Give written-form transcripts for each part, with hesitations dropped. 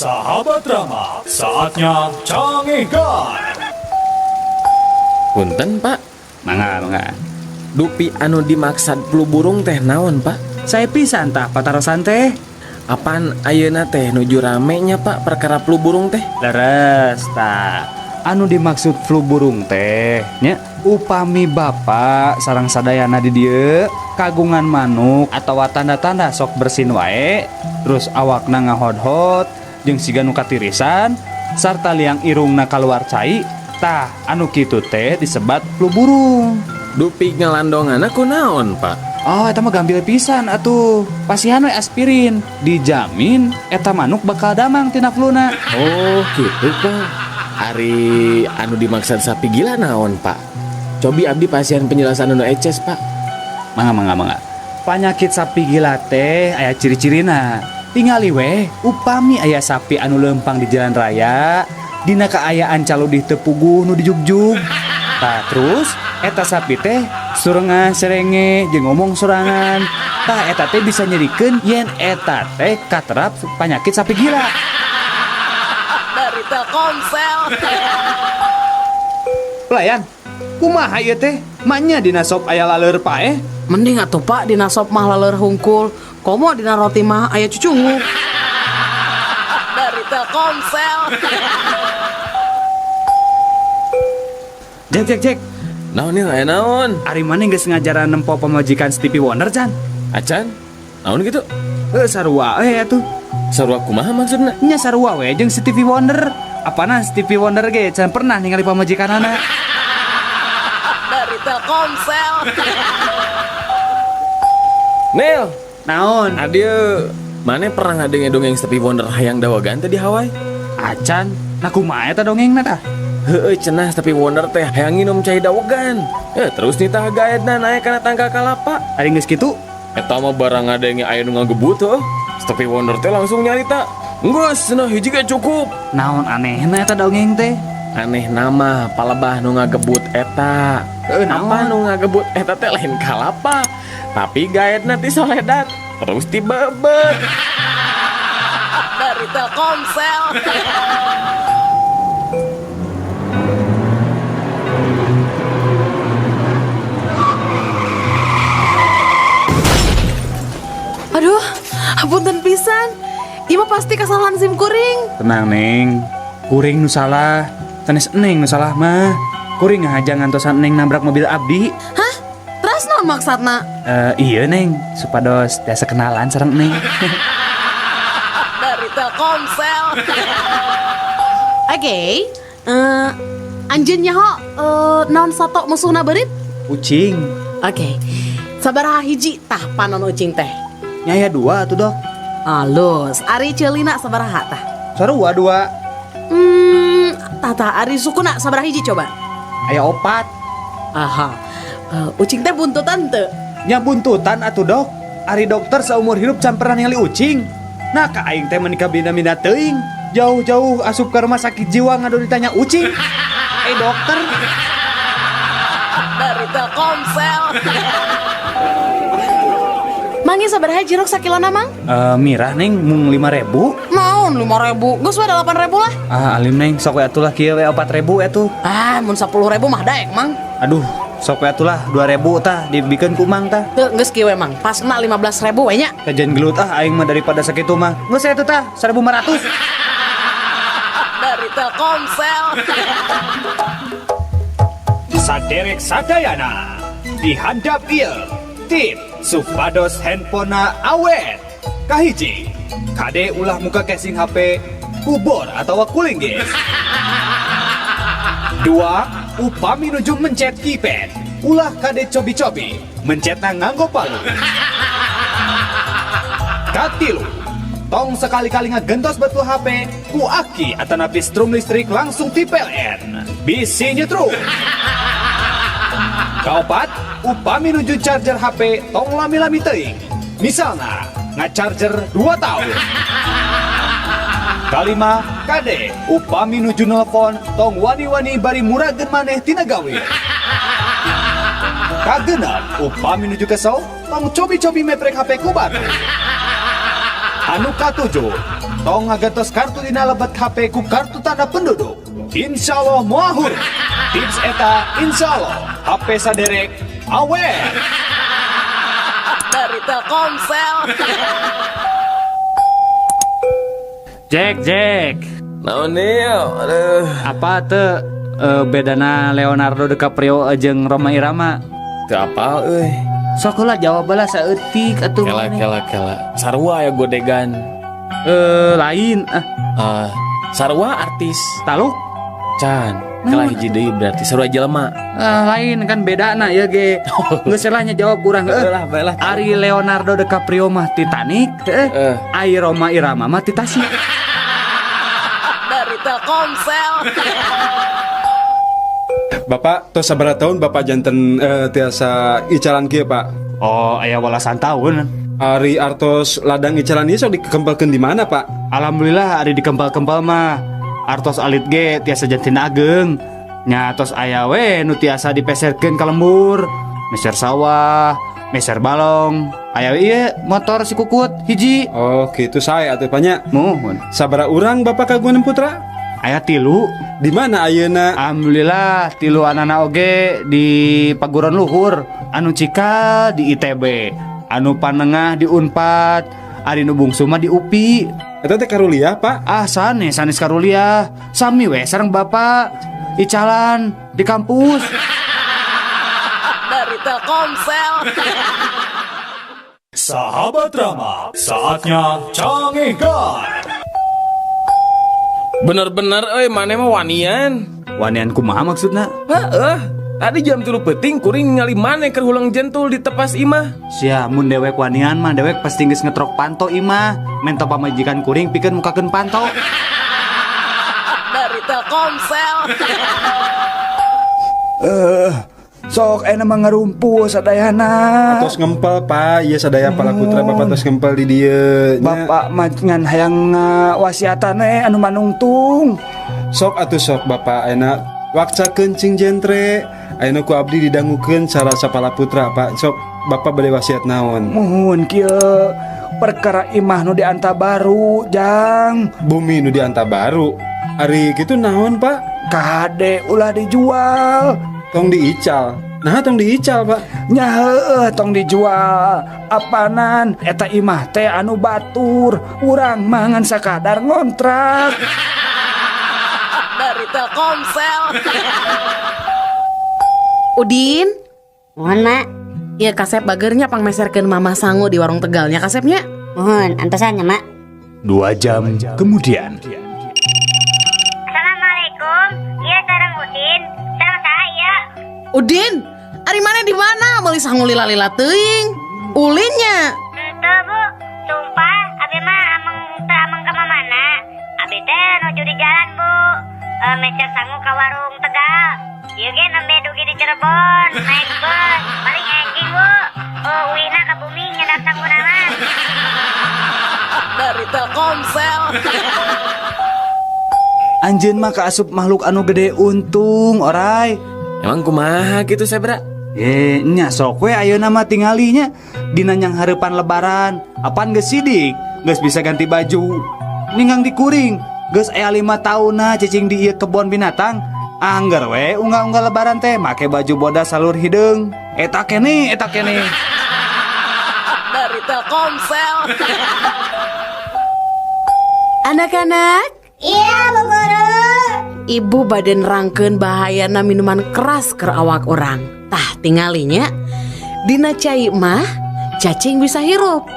Sahabat Rama, saatnya canggihkan. Punten, Pak. Mangga, mangga. Dupi anu dimaksad flu burung teh naon, Pak? Saya pisan tah patarosan teh. Apan ayeuna teh nuju rame nya, Pak, perkara flu burung teh? Leres tah. Anu dimaksud flu burung teh nya upami bapak sareng sadayana di dieu kagungan manuk atawa tanda-tanda sok bersin wae, terus awakna ngahodhod jeung siga nu katirisan sarta liang irungna kaluar cai, tah anu kitu teh disebat flu burung. Dupi ngalandonganna kunaon, Pak? Oh, eta mah gampil pisan atuh. Pasihan we aspirin, dijamin eta manuk bakal damang tina fluna. Oh, gitu, Pak. Ari anu dimaksud sapi gila naon, Pak? Cobi abdi pasihan penjelasan anu eces, Pak. Mangga, mangga, mangga. Panyakit sapi gila teh aya ciri-cirina. Tingali we, upami aya sapi anu lempang di jalan raya, dina kaayaan caludih teu puguh nu dijugjug. Tah terus eta sapi teh surengan serenge jeung ngomong sorangan. Tah eta teh bisa nyerikeun yen eta teh katerap panyakit sapi gila. Dari Telkomsel. Pelayan, kumaha ieu teh? Manya dina sop aya laleur paeh? Mending atuh, Pak, dina sop mah laleur hungkul. Komo dina roti mah aya cucunguk. Dari Telkomsel. Jek, jek, jek. Naon ieu, aya naon? Ari maneh geus ngajaran nempo pamajikan Stevie Wonder can? Acan? Naon gitu? Heuh, sarua we atuh. Sarua kumaha maksudna? Nya sarua we jeung Stevie Wonder. Apana Stevie Wonder ge can pernah ningali pamajikanana. Dari Telkomsel. Nel, Naon? Adieu. Mane pernah ngadenge dongeng Stevie Wonder hayang dawagan teh di Hawaii? Acan, nah kumaha eta dongengna tah? Heueuh, cenah Stevie Wonder teh hayang nginum cai dawegan. Terus nitah gaetna naek kana tangkal kalapa. Ari geus kitu? Eta mah barang ngadenge aya nu ngagebut heuh. Stevie Wonder teh langsung nyarita. Geus cenah hiji ge cukup. Naon anehna eta dongeng teh? Aneh nama palebah nu ngagebut eta. Heueuh, naon? Apa nu ngagebut eta teh lain kalapa, tapi gaetna ti soledat terus tibebet. Dari Telkomsel. Aduh, hapunten pisan. Ieu mah pasti kesalahan SIM kuring. Tenang, Neng. Kuring nu salah. Sanes Neng nu salah mah. Kuring ngahaja ngantosan Neng nabrak mobil abdi. Hah? Terus naon maksudna? Iya, Neng, supados tiasa kenalan sareng Neng. Dari Telkomsel. Oke, anjeun nyaho naon sato musuhna beurit? Ucing. Oke. Sabaraha hiji tah panon ucing teh? Nya aya dua atuh, Dok. Alus, ari ceulina sabaraha tah? Sarua dua. Tah tah ari sukuna sabaraha hiji coba? Aya opat. Aha. Ucing teh buntutan teu? Nya buntutan atuh, Dok. Ari dokter seumur hidup can pernah ningali ucing. Nah, ka aing teh menikah bina-bina teuing. Jauh-jauh asup ke rumah sakit jiwa ngadu ditanya ucing. Dokter. Dari Telkomsel. Mangi sabaraha jeruk sakilona, Mang? Mirah, Neng, mung 5.000. Naon 5.000? Geus we 8.000 lah. Ah, alim Neng, sok we atuh lah kieu we 4.000 atuh. Ah, mun 10.000 mah daek, Mang. Aduh, sok we atuh lah 2.000 tah dibikeun ku Mang tah. Teu geus kieu we, Mang. Pasna 15.000 we nya. Kajian gelut ah aing mah daripada sakitu mah. Geus atuh tah 1.500. Dari Telkomsel. Saderek sadayana dihandap ieu tip supados handphonena awet. Kahiji, kade ulah muka casing HP kubor atawa kuling guys. Dua, upami nuju mencet keypad ulah kade cobi-cobi mencetna nganggo palu. Katilu, tong sekali-kali ngagentos betul HP ku aki atanapi strum listrik langsung ti PLN bisi nyetrum. Kaopat, upami nuju charger HP tong lami-lami teuing. Misalna ngacharger 2 tahun. Kalima, kade upami nuju nelpon tong wani-wani bari murageun maneh tina gawe. Kagenep, upami nuju kesel tong cobi-cobi meprek HP ku batu. Anu katujuh, Tong ngagantos kartu dina lebet HP ku kartu tanda penduduk. Insya Allah moal hurung. Tips eta insya Allah HP saderek awet. Dari Telkomsel. Jack, Jack. Naon deui? Aduh. Apa teu bedana Leonardo DiCaprio jeung Rhoma Irama? Teu apal euy. Sok heula jawab heula saeutik atuh. Kela kela kela. Sarua ya godegan. Lain ah. Sarua artis. Taluk? Can. Kela hiji deui berarti sarua jelema. Lain kan bedana ya ge. Geus lah nya jawab kurang heuh. Lah, bae lah. Ari Leonardo DiCaprio mah Titanic, heuh. Ari Rhoma Irama mah ti Tasik. Dari Telkomsel. Bapak tos sabaraha tahun Bapak janten tiasa icalan kieu, Pak? Oh, aya welasan tahun. Ari artos ladang icalan ieu sok dikempelkeun di mana, Pak? Alhamdulillah ari dikempel-kempel mah artos alit ge tiasa janten ageng. Nya tos aya we nu tiasa dipeserkeun ka lembur, meser sawah, meser balong. Aya we ieu motor si kukut hiji. Oh, gitu sae atuh nya. Muhun. Sabaraha urang Bapak kagungan putra? Aya 3. Di mana ayeuna? Alhamdulillah tilu anana oge di paguron luhur, anu cikal di ITB, anu panengah di Unpad, ari nu bungsu mah di UPI. Eta teh karuliah, Pak? Ah, sanes, sanes karuliah. Sami we sareng bapak icalan di kampus. Dari Telkomsel. Sahabat drama, saatnya Cangehgar. Bener-bener euy maneh mah wanian. Wanian kumaha maksudna? Heeh. Tadi jam 3 peuting kuring ningali maneh keur hulang jentul di tepas imah. Sia, mun dewek wanian mah dewek pasti geus ngetrok panto imah. Menta pamajikan kuring pikeun mukakeun panto. Dari Telkomsel. Sok ayeuna mah ngarumpul sadayana. Tos ngempel, Pak. Ieu sadaya pala putra Bapak tos ngempel di dieu nya. Bapak mah ngan hayang wasiatan anu manungtung. Sok atuh sok Bapak ayeuna wakcakeun cing jentre. Ayeuna ku abdi didangukeun cara sapala putra, Pak. Sok Bapak bade wasiat naon? Muhun kieu perkara imah nu dianta baru, Jang. Bumi nu dianta baru. Ari kitu naon, Pak? Kade ulah dijual. Tong diical. Nah, tong diical, Pak. Nya heueuh tong dijual. Apanan eta imah teh anu batur, urang mah ngan sakadar ngontrak. Dari Telkomsel. Udin, Mohon, Mak. Iya kasep bagernya pangmeserkeun mama sangu di warung Tegalnya kasepnya. Mohon, antosan ya, Mak. 2 jam kemudian. Assalamualaikum. Iya, sareng Udin. Sareng saya. Udin, ari mana di mana? Meuli sangu lila-lila teuing. Ulinnya. Henteu, Bu. Sumpah, abi mah ameng teu ameng ka mana. Abi teh nuju di jalan, Bu. Meser sangu ka warung Tegal. Ieu ge nembe dugi di Cirebon, naik bus, paling enjing, Bu. Oh, uihna ka bumi nyedak sanguna mah. Dari Telkomsel. Anjeun mah kaasup makhluk anu gede untung, orai. Emang kumaha gitu Sebra? Nya sok we ayeuna mah tingalinya dina nyang hareupan lebaran. Apan geus sidik, geus bisa ganti baju. Ninggang dikuring, geus aya 5 taunna cicing di ieu kebon binatang. Angger we unggal-unggal lebaran teh make baju bodas salur hideung. Eta keneh, eta keneh. Dari Telkomsel. Anak-anak, Iya, Bu Guru. Ibu baden rangkeun bahayana minuman keras keur awak orang. Tah tingalinya dina cai mah cacing bisa hirup.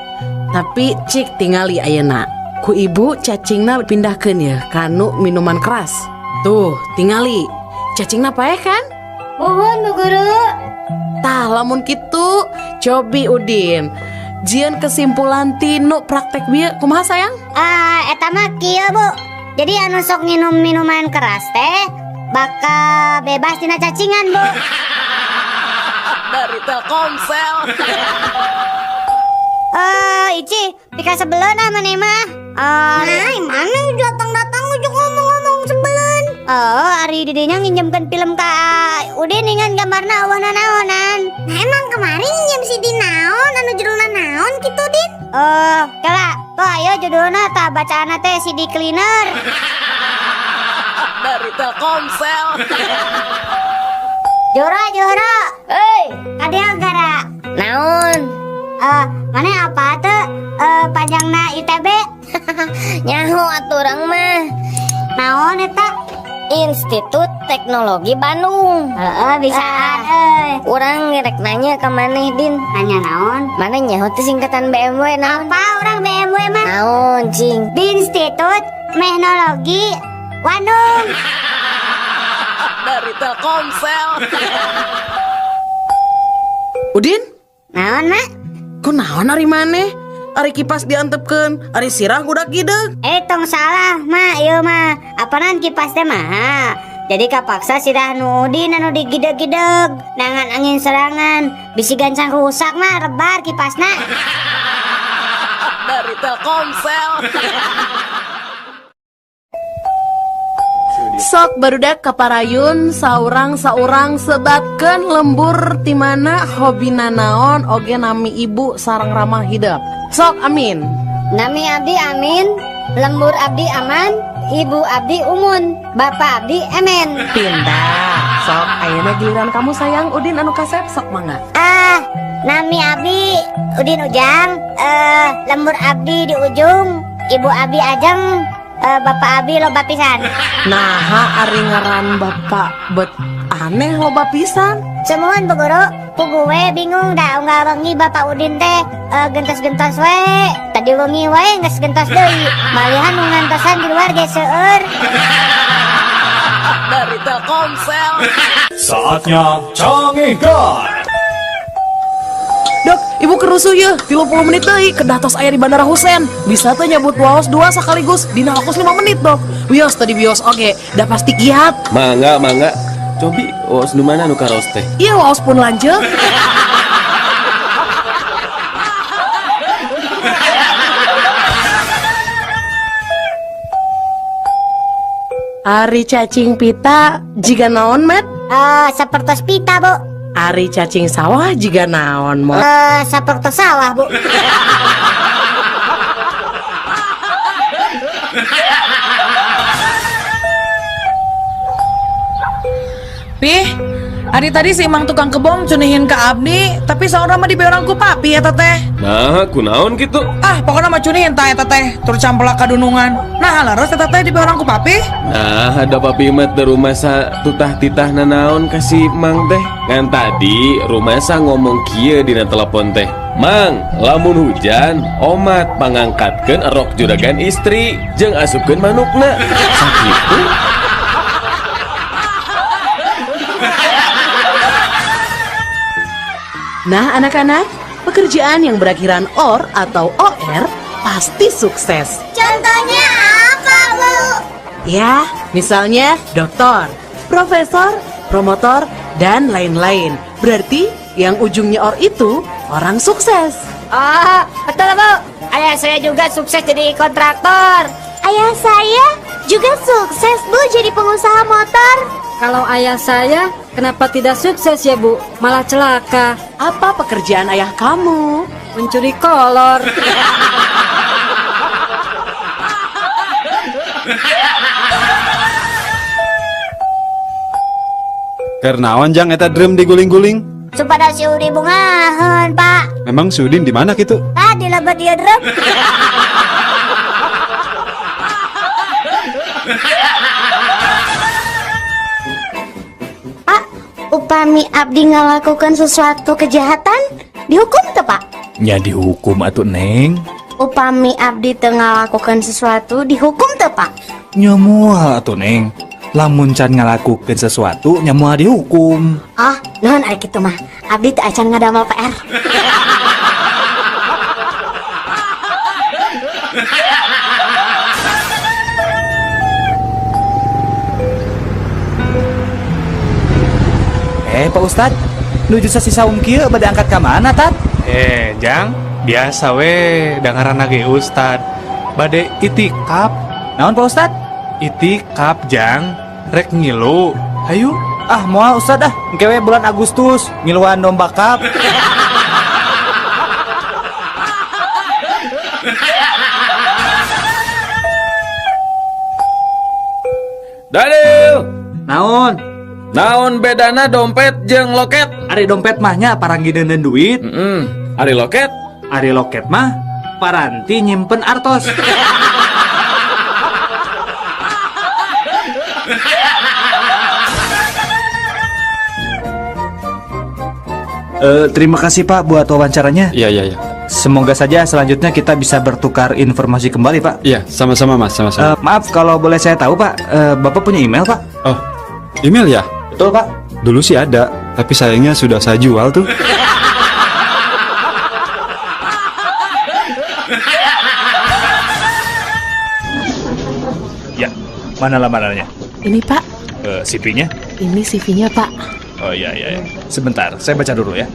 Tapi cik tingali ayeuna. Ku ibu cacingna pindahkeun ya kanu minuman keras. Tuh tingali cacingna paeh kan? Mohon, Bu Guru. Tah lamun kitu cobi Udin. Jieun kesimpulan tinu praktek bieu kumaha sayang? Eta mah kieu, Bu. Jadi anu sok nginum minuman keras teh bakal bebas tina cacingan, Bu. Dari Telkomsel. Ici, pika sebeleun ah maneh mah. Nah, mana datang-datang ujuk ngomong-ngomong sebeleun. Oh, ari didinya nginjemkeun film ka Udin dengan gambarna eueuh nanaonan. Nah, emang kemarin nginjem CD naon anu judulna naon kitu, Din? Oh, kala. Tuh ayo judulna tah bacaanna teh CD cleaner. Dari Telkomsel. Joro joro. Hei, Kadieu gara. naon? Mana apa tuh panjangna ITB? Nyaho atuh urang mah. Naon eta? Institut Teknologi Bandung. Heeh, bisaan euy. Urang rek nanya ka maneh, Din. Nanya naon? Mana nyaho teh singkatan BMW naon? Apa orang BMW mah? Naon, cing? Institut Teknologi Bandung. Dari Telkomsel. Udin, Naon, Mak? ku naon ari maneh? Ari kipas diantepkeun, ari sirah gudak gideg. Eh, tong salah, Mak, ieu mah. Apanan kipas teh mah? Jadi kapaksa sirah nu Udin anu digideg-gideg. Nangan angin serangan, bisi gancang rusak mah rebar kipasna. Dari Telkomsel. Sok barudak kaparayun saurang-saurang sebatkeun lembur ti mana hobina naon oge nami ibu sareng ramah hidep. Sok amin. Nami abdi Amin, lembur abdi aman, ibu abdi umun, bapak abdi emen. Pindah. Sok ayeuna giliran kamu sayang Udin anu kasep sok mangga. Ah, nami abdi Udin Ujang, lembur abdi di ujung, ibu abdi Ajeng, bapak abdi loba pisan. Naha ari ngaran bapak bet aneh loba pisan. Semuan Bu Guru, pugu we bingung dah unggal wengi bapak Udin teh gentos-gentos we. Tadi wengi wae geus gentos deui. Malihan nu ngantosan di luar ge seueur. Dari Telkomsel. Saatnya Cangehgar. Dok, ibu kerusuh ya, 30 menit deui kedah tos aya di Bandara Husein. Bisa teh nyabut waos dua sekaligus dina waktu 5 menit, Dok. Wios tadi bios oge, dah pasti kiat. Mangga mangga. Cobi waos nu mana nu karaos teh? Iya waos pun lanjut. Ari cacing pita jiga naon, Met? Sapertos pita, Bu. Ari cacing sawah jiga naon, Mot? Sapertos sawah, Bu. Pih, ari tadi si Mang tukang kebon cunihin ke abdi, tapi saurang mah dibeorang ku papi eta teh. Nah, kunaon kitu? Ah, pokoknya mah cunihin tah eta teh, tur campelak kadunungan. Nah, leres eta teh dibeorang ku papi. Nah, ada papi mah teu rumasa tutah titah nanaon ka si Mang teh. Ngan tadi rumasa ngomong kieu dina telepon teh. Mang, lamun hujan, omat pangangkatkeun erok juragan istri jeung asupkeun manukna. Sakitu. Nah anak-anak, pekerjaan yang berakhiran OR atau OR pasti sukses. Contohnya apa, Bu? Ya, misalnya doktor, profesor, promotor, dan lain-lain. Berarti yang ujungnya OR itu orang sukses. Oh, betul, Bu. Ayah saya juga sukses jadi kontraktor. Ayah saya juga sukses, Bu, jadi pengusaha motor. Kalau ayah saya, kenapa tidak sukses ya Bu? Malah celaka, Apa pekerjaan ayah kamu? mencuri kolor. Keur naon jang eta drum diguling-guling? Supados si Udi bungaheun, Pak. Memang si Udin di mana kitu? Ah, di lebet ieu drum. Pak, upami abdi ngalakukan sesuatu kejahatan, dihukum teu, Pak? Nya dihukum atuh Neng. Upami abdi teu ngalakukan sesuatu, dihukum teu, Pak? Nya moal atuh Neng. Lamun can ngalakukeun sesuatu nya moal dihukum. Oh, nuhun ari kitu mah. Abdi teu acan ngadamel PR. Pak Ustad, nuju sasi saum kieu bade angkat ka mana, Tat? Jang, biasa we dengaran ge Ustad. Bade itikap, Naon Pak Ustad? itikap Jang, rek ngilu. Hayu, Ah, moal Ustad ah, engke we bulan Agustus ngiluan domba kap. Daniel. Naon? Naon bedana dompet jeung loket? Ari dompet mah nya paranggi deuneun duit. Ari loket? Ari loket mah paranti nyimpen artos. Terima kasih Pak buat wawancaranya. Iya, iya, iya. Semoga saja selanjutnya kita bisa bertukar informasi kembali Pak. Iya, sama-sama Mas, sama-sama. Maaf kalau boleh saya tahu Pak, Bapak punya email Pak? Oh, email ya? Betul Pak. Dulu sih ada, tapi sayangnya sudah saya jual tuh. Ya, mana lamarannya? Ini Pak. CV-nya? Ini CV-nya Pak. Oh iya, iya, iya. Sebentar, saya baca dulu ya.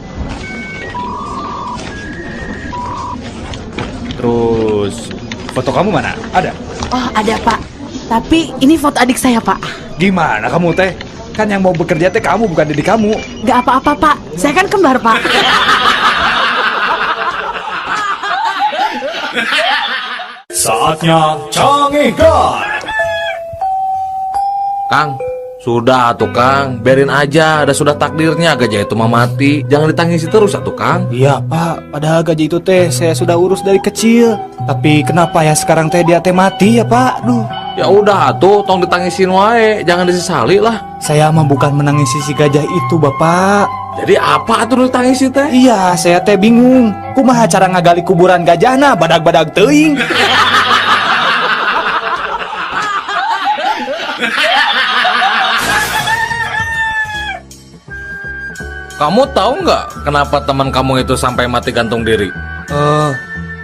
Terus, foto kamu mana? Ada? Oh, ada Pak. Tapi ini foto adik saya Pak. Gimana kamu teh? Kan yang mau bekerja teh kamu, bukan adik kamu. Gak apa-apa Pak, saya kan kembar Pak. Saatnya Cangehgar. Kang, sudah atuh Kang, biarin aja, ada sudah takdirnya gajah itu mah mati. Jangan ditangisi terus atuh Kang. Iya Pak, padahal gajah itu teh saya sudah urus dari kecil. Tapi kenapa ya sekarang teh dia teh mati ya Pak? Duh. Ya udah atuh, tong ditangisin wae, jangan disesali lah. Saya mah bukan menangisi si gajah itu Bapak. Jadi apa atuh ditangisi teh? Iya, saya teh bingung. Kumaha cara ngagali kuburan gajahna badag-badag teuing. Kamu tahu nggak kenapa teman kamu itu sampai mati gantung diri?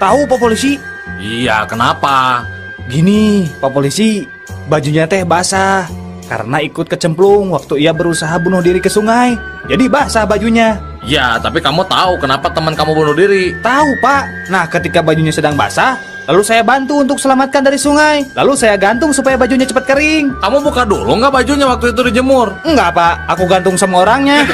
Tahu Pak Polisi. Iya, kenapa? Gini, Pak Polisi, bajunya teh basah karena ikut kecemplung waktu ia berusaha bunuh diri ke sungai. Jadi basah bajunya. Ya, tapi kamu tahu kenapa teman kamu bunuh diri? Tahu, Pak. Nah, ketika bajunya sedang basah, lalu saya bantu untuk selamatkan dari sungai. Lalu saya gantung supaya bajunya cepat kering. Kamu buka dulu nggak bajunya waktu itu dijemur? Enggak, Pak. Aku gantung sama orangnya.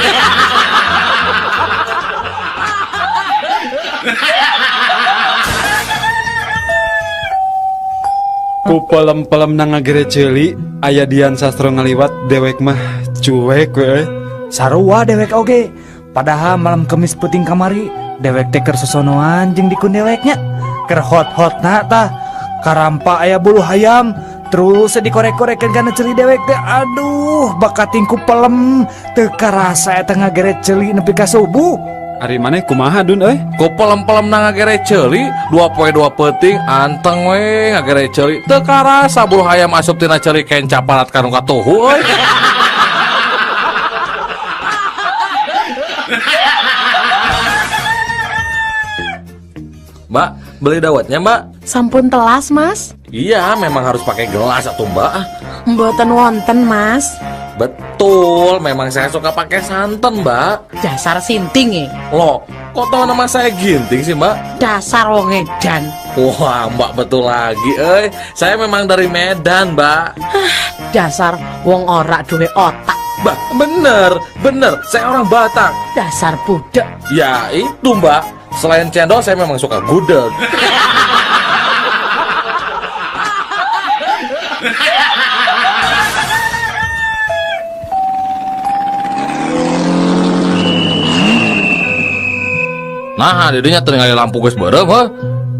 Ku pelem-pelem na ngagere ceuli, aya Dian Sastro ngaliwat dewek mah cuek we. Sarua dewek oge. Padahal malam Kemis peuting kamari dewek teh keur sosonoan jeung dikun deweknya. Keur hot-hotna tah karampa aya bulu hayam terus dikorek-korekeun kana ceuli dewek teh. Aduh, bakating ku pelem teu karasa eta ngagere ceuli nepi ka subuh. Ari maneh kumaha Dun euy? Ku pelem-pelem na ngagere ceuli, 2 poe 2 peuting anteng we ngagere ceuli. Teu karasa bulu hayam asup tina ceuli kenca parat ka nu katuhu euy. Mbak, beli dawetnya, Mbak? Sampun telas, Mas. Iya, memang harus pakai gelas atau Mbak. Mboten wonten, Mas. Betul, memang saya suka pakai santan, Mbak. Dasar sinting ya. Loh, kok tahu nama saya Ginting sih, Mbak? Dasar wong edan. Wah, Mbak betul lagi, eh. Saya memang dari Medan, Mbak. Dasar wong ora duwe otak. Mbak, bener, bener. Saya orang Batak. Dasar budak. Ya, itu, Mbak. Selain cendol, saya memang suka gudeg. Nah, didinya teu ningali lampu geus beureum heuh.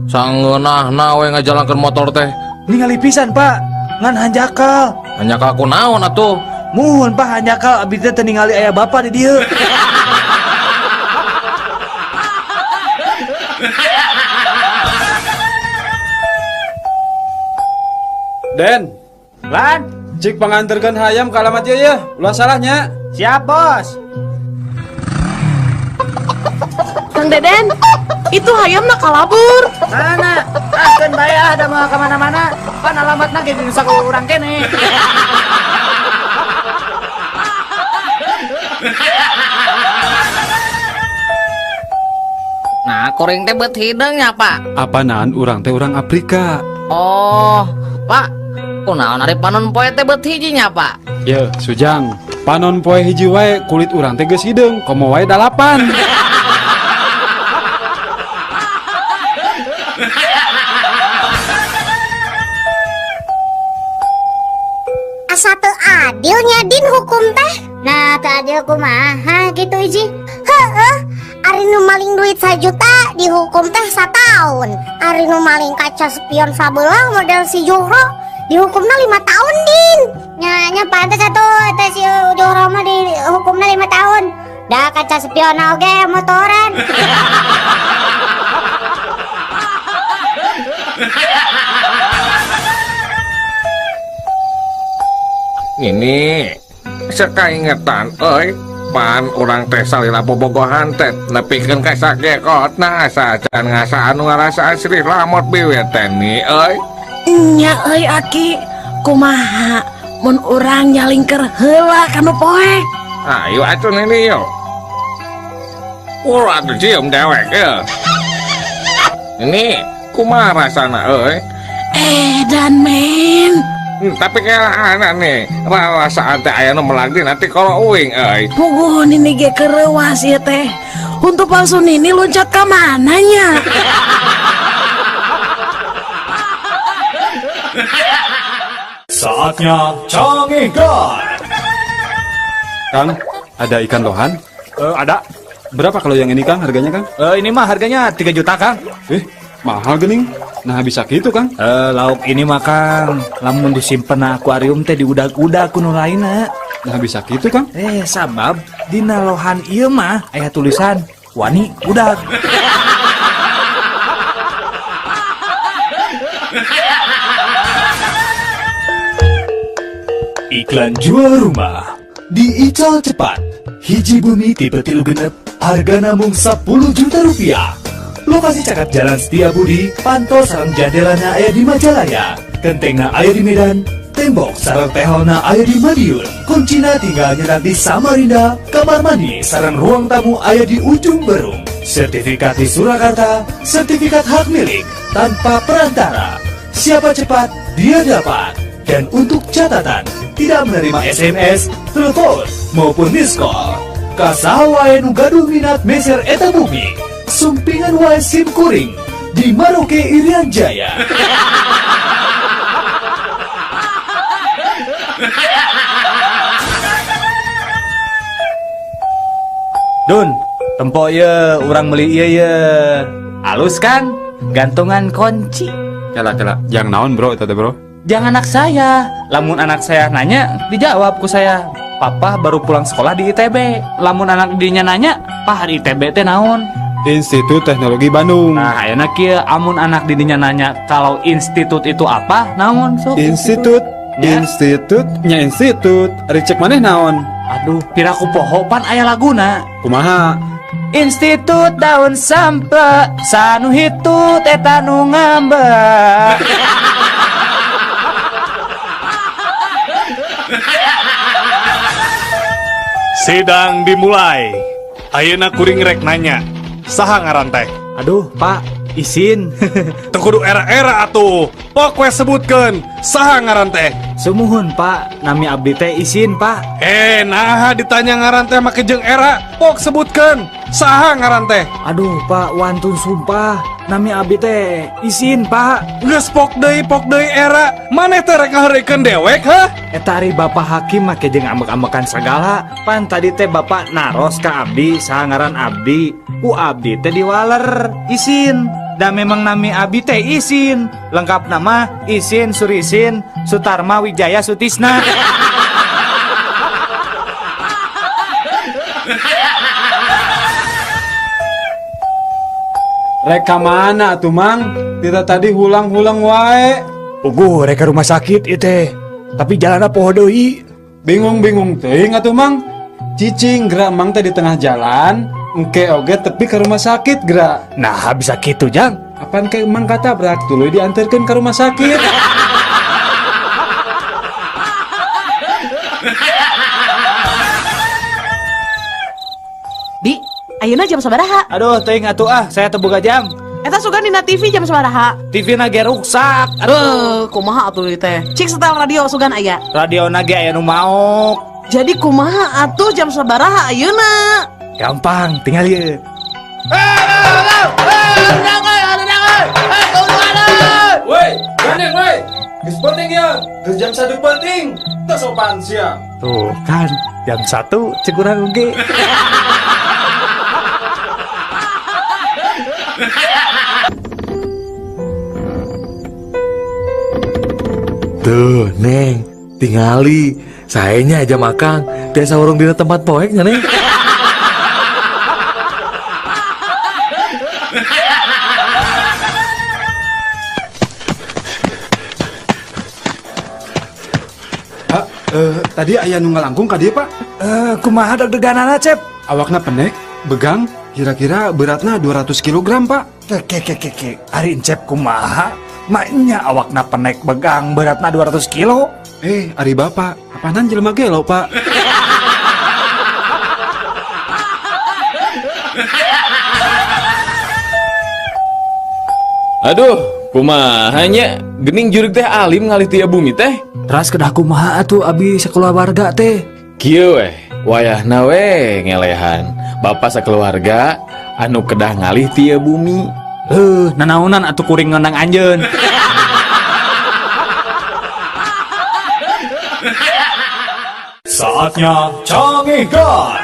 Sangeunahna we ngajalankeun motor teh. Ningali pisan, Pak. Ngan hanjakal. Hanjakal ku naon atuh? Muhun, Pak, hanjakal abdi teh teu ningali aya bapa di dieu. Den, Lan, cik panganterkeun hayam ka alamat ieu yeuh. Ulah salahnya. Siap, Bos. Kang Deden, itu hayam nak kalabur. Mana? Ah, keun bae ah, da moal ka mana-mana. Pan alamatna ge geus saku urang kene. Nah, kuring teh beut hideung nya, Pak. Apanaan urang teh urang Afrika. Oh, Pak. Kunaon ari panon poe teh beut hiji nya, Pak? Ye, Sujang. Panon poe hiji wae kulit urang teh geus hideung, komo wae 8. Asa teu adil nya Din hukum teh. Nah, teu adil kumaha gitu Iji? Heeh, ari nu maling duit 1 juta dihukum teh 1 tahun. Ari nu maling kaca spion sabelah model si Juhro dihukumna 5 tahun Din. Nya nya pantes atuh teh si Juhro mah dihukumna 5 tahun. Da kaca spion oge motoran. Ini sekaingetan euy pan urang teh salila bobogohan teh nepikeun ka sakekotna asa acan ngasa anu ngarasaan Sri Lamot biwir teh ni euy. Nya euy Aki, kumaha mun urang nyalingker heula ka nu poek? Ayo atuh nini yo. Ulah atuh cium dewek ye. Ini kumaha rasana euy? Edan men. Tapi kayak nih rarasaan teh aya nu melagdi nanti kalau uing euy. Puguh nini ge kereuas ieu teh. Untuk palsu nini loncat ka mana nya? Saatnya Cangehgar. Kang, ada ikan lohan? Ada. Berapa kalau yang ini Kang harganya Kang? Ini mah harganya 3 juta Kang. Mahal gening. Nah bisa gitu Kang. Lauk ini mah Kang, lamun disimpen na akuarium teh diudag-udag ku nu lainna. Nah bisa gitu Kang. Sabab dina lohan ieu mah aya tulisan wani udag. Iklan jual rumah di Ical Cepat. Hiji bumi tipe 3 6, harga namung 10 juta rupiah. Lokasi cakep Jalan Setia Budi, pantol sareng jandelana aya di Majalaya, kentengna aya di Medan, tembok sareng teholna aya di Madiun, kuncina tinggal nyerak di Samarinda, kamar mandi sareng ruang tamu aya di Ujung Berung, sertifikat di Surakarta, sertifikat hak milik tanpa perantara. Siapa cepat, dia dapat. Dan untuk catatan, tidak menerima SMS, telepon, maupun miss call. Kasaha wae nu gaduh minat meser eta bumi, sumpingan wae sim kuring di Maroke Irian Jaya. Dun, tempo ye, urang beli ieu ye. Halus kan? Gantungan kunci. Kela-kela, yang naon bro itu teh bro? Jangan anak saya. Lamun anak saya nanya, dijawab ku saya. Papa baru pulang sekolah di ITB. Lamun anak dinya nanya, Pah di ITB teh naon? Institut Teknologi Bandung. Nah, ayeuna kieu amun anak didinya nanya kalau institut itu apa, naon sok? Institut, Ya. institut, nya institut. Ari cek maneh naon? Aduh, piraku poho pan aya laguna. Kumaha? Institut daun sampe, sanu hitut eta nu ngambek. Sidang dimulai. Ayeuna kuring rek nanya, saha ngaran teh? Aduh, Pak, isin. Teu kudu era-era atuh. Pok we sebutkeun, saha ngaran teh? Sumuhun, Pak, nami abdi teh isin, Pak. Naha ditanya ngaran teh make jeung era. Pok sebutkeun, saha ngaran teh? Aduh, Pak, wantun sumpah. Nami abdi teh isin, Pak. Geus pok deui era. Maneh teh rek ngaheureuykeun dewek, hah? Eta ari Bapak hakim make jeung ambek-ambekan sagala. Pan tadi teh Bapak naros ka abdi, saha ngaran abdi. Ku abdi teh diwaler, isin. Da memang nami abdi teh isin. Lengkap nama Isin Surisin Sutarma Wijaya Sutisna. Rek ka mana atuh Mang? Tita tadi hulang-hulang wae. Puguh rek ka rumah sakit ieu teh. Tapi jalanna poho deui. Bingung-bingung teuing atuh Mang. Cicing gerak Mang teh di tengah jalan, engke oge tepi ke rumah sakit gerak. Nah, bisa kitu Jang. Apaan ke Mang katabrak tuluy diantarkeun ke rumah sakit. Di, ayeuna jam sabaraha? Aduh, teuing atuh ah, saya teu boga jam. Eta sugan dina TV jam sabaraha? TV na ge ruksak. Aduh, kumaha atuh ieu teh? Cik setel radio sugan aya. Radio na ge aya nu maok. Jadi kumaha atuh jam sabaraha ayeuna? Gampang, tinggal ieu. Woi, gandeng woi. Geus penting ya, geus jam 1 penting. Teu sopan sia. Tuh kan, jam 1 cek urang oge. Tuh, Neng, tingali. Saenya aja makang, tiasa warung dina tempat poek nya, Neng. Pak, tadi aya nu ngalangkung ka dieu, Pak. Kumaha deg-deganana, Cep? Awakna pendek, begang, kira-kira beratna 200 kilogram, Pak. Ke ke ke ke, ari Encep kumaha? Maknya awakna penek begang beratna 200 kilo. Ari bapak, apanan jelema gelo, Pak? Aduh, kumaha nya? Gening jurig teh alim ngalih tia bumi teh. Teras kedah kumaha atuh abi sakeluarga teh? Kieu weh, wayahna weh ngelehan. Bapak sakeluarga anu kedah ngalih tia bumi. Nanaonan atuh kuring ngonang anjeun. Saatnya Cangehgar.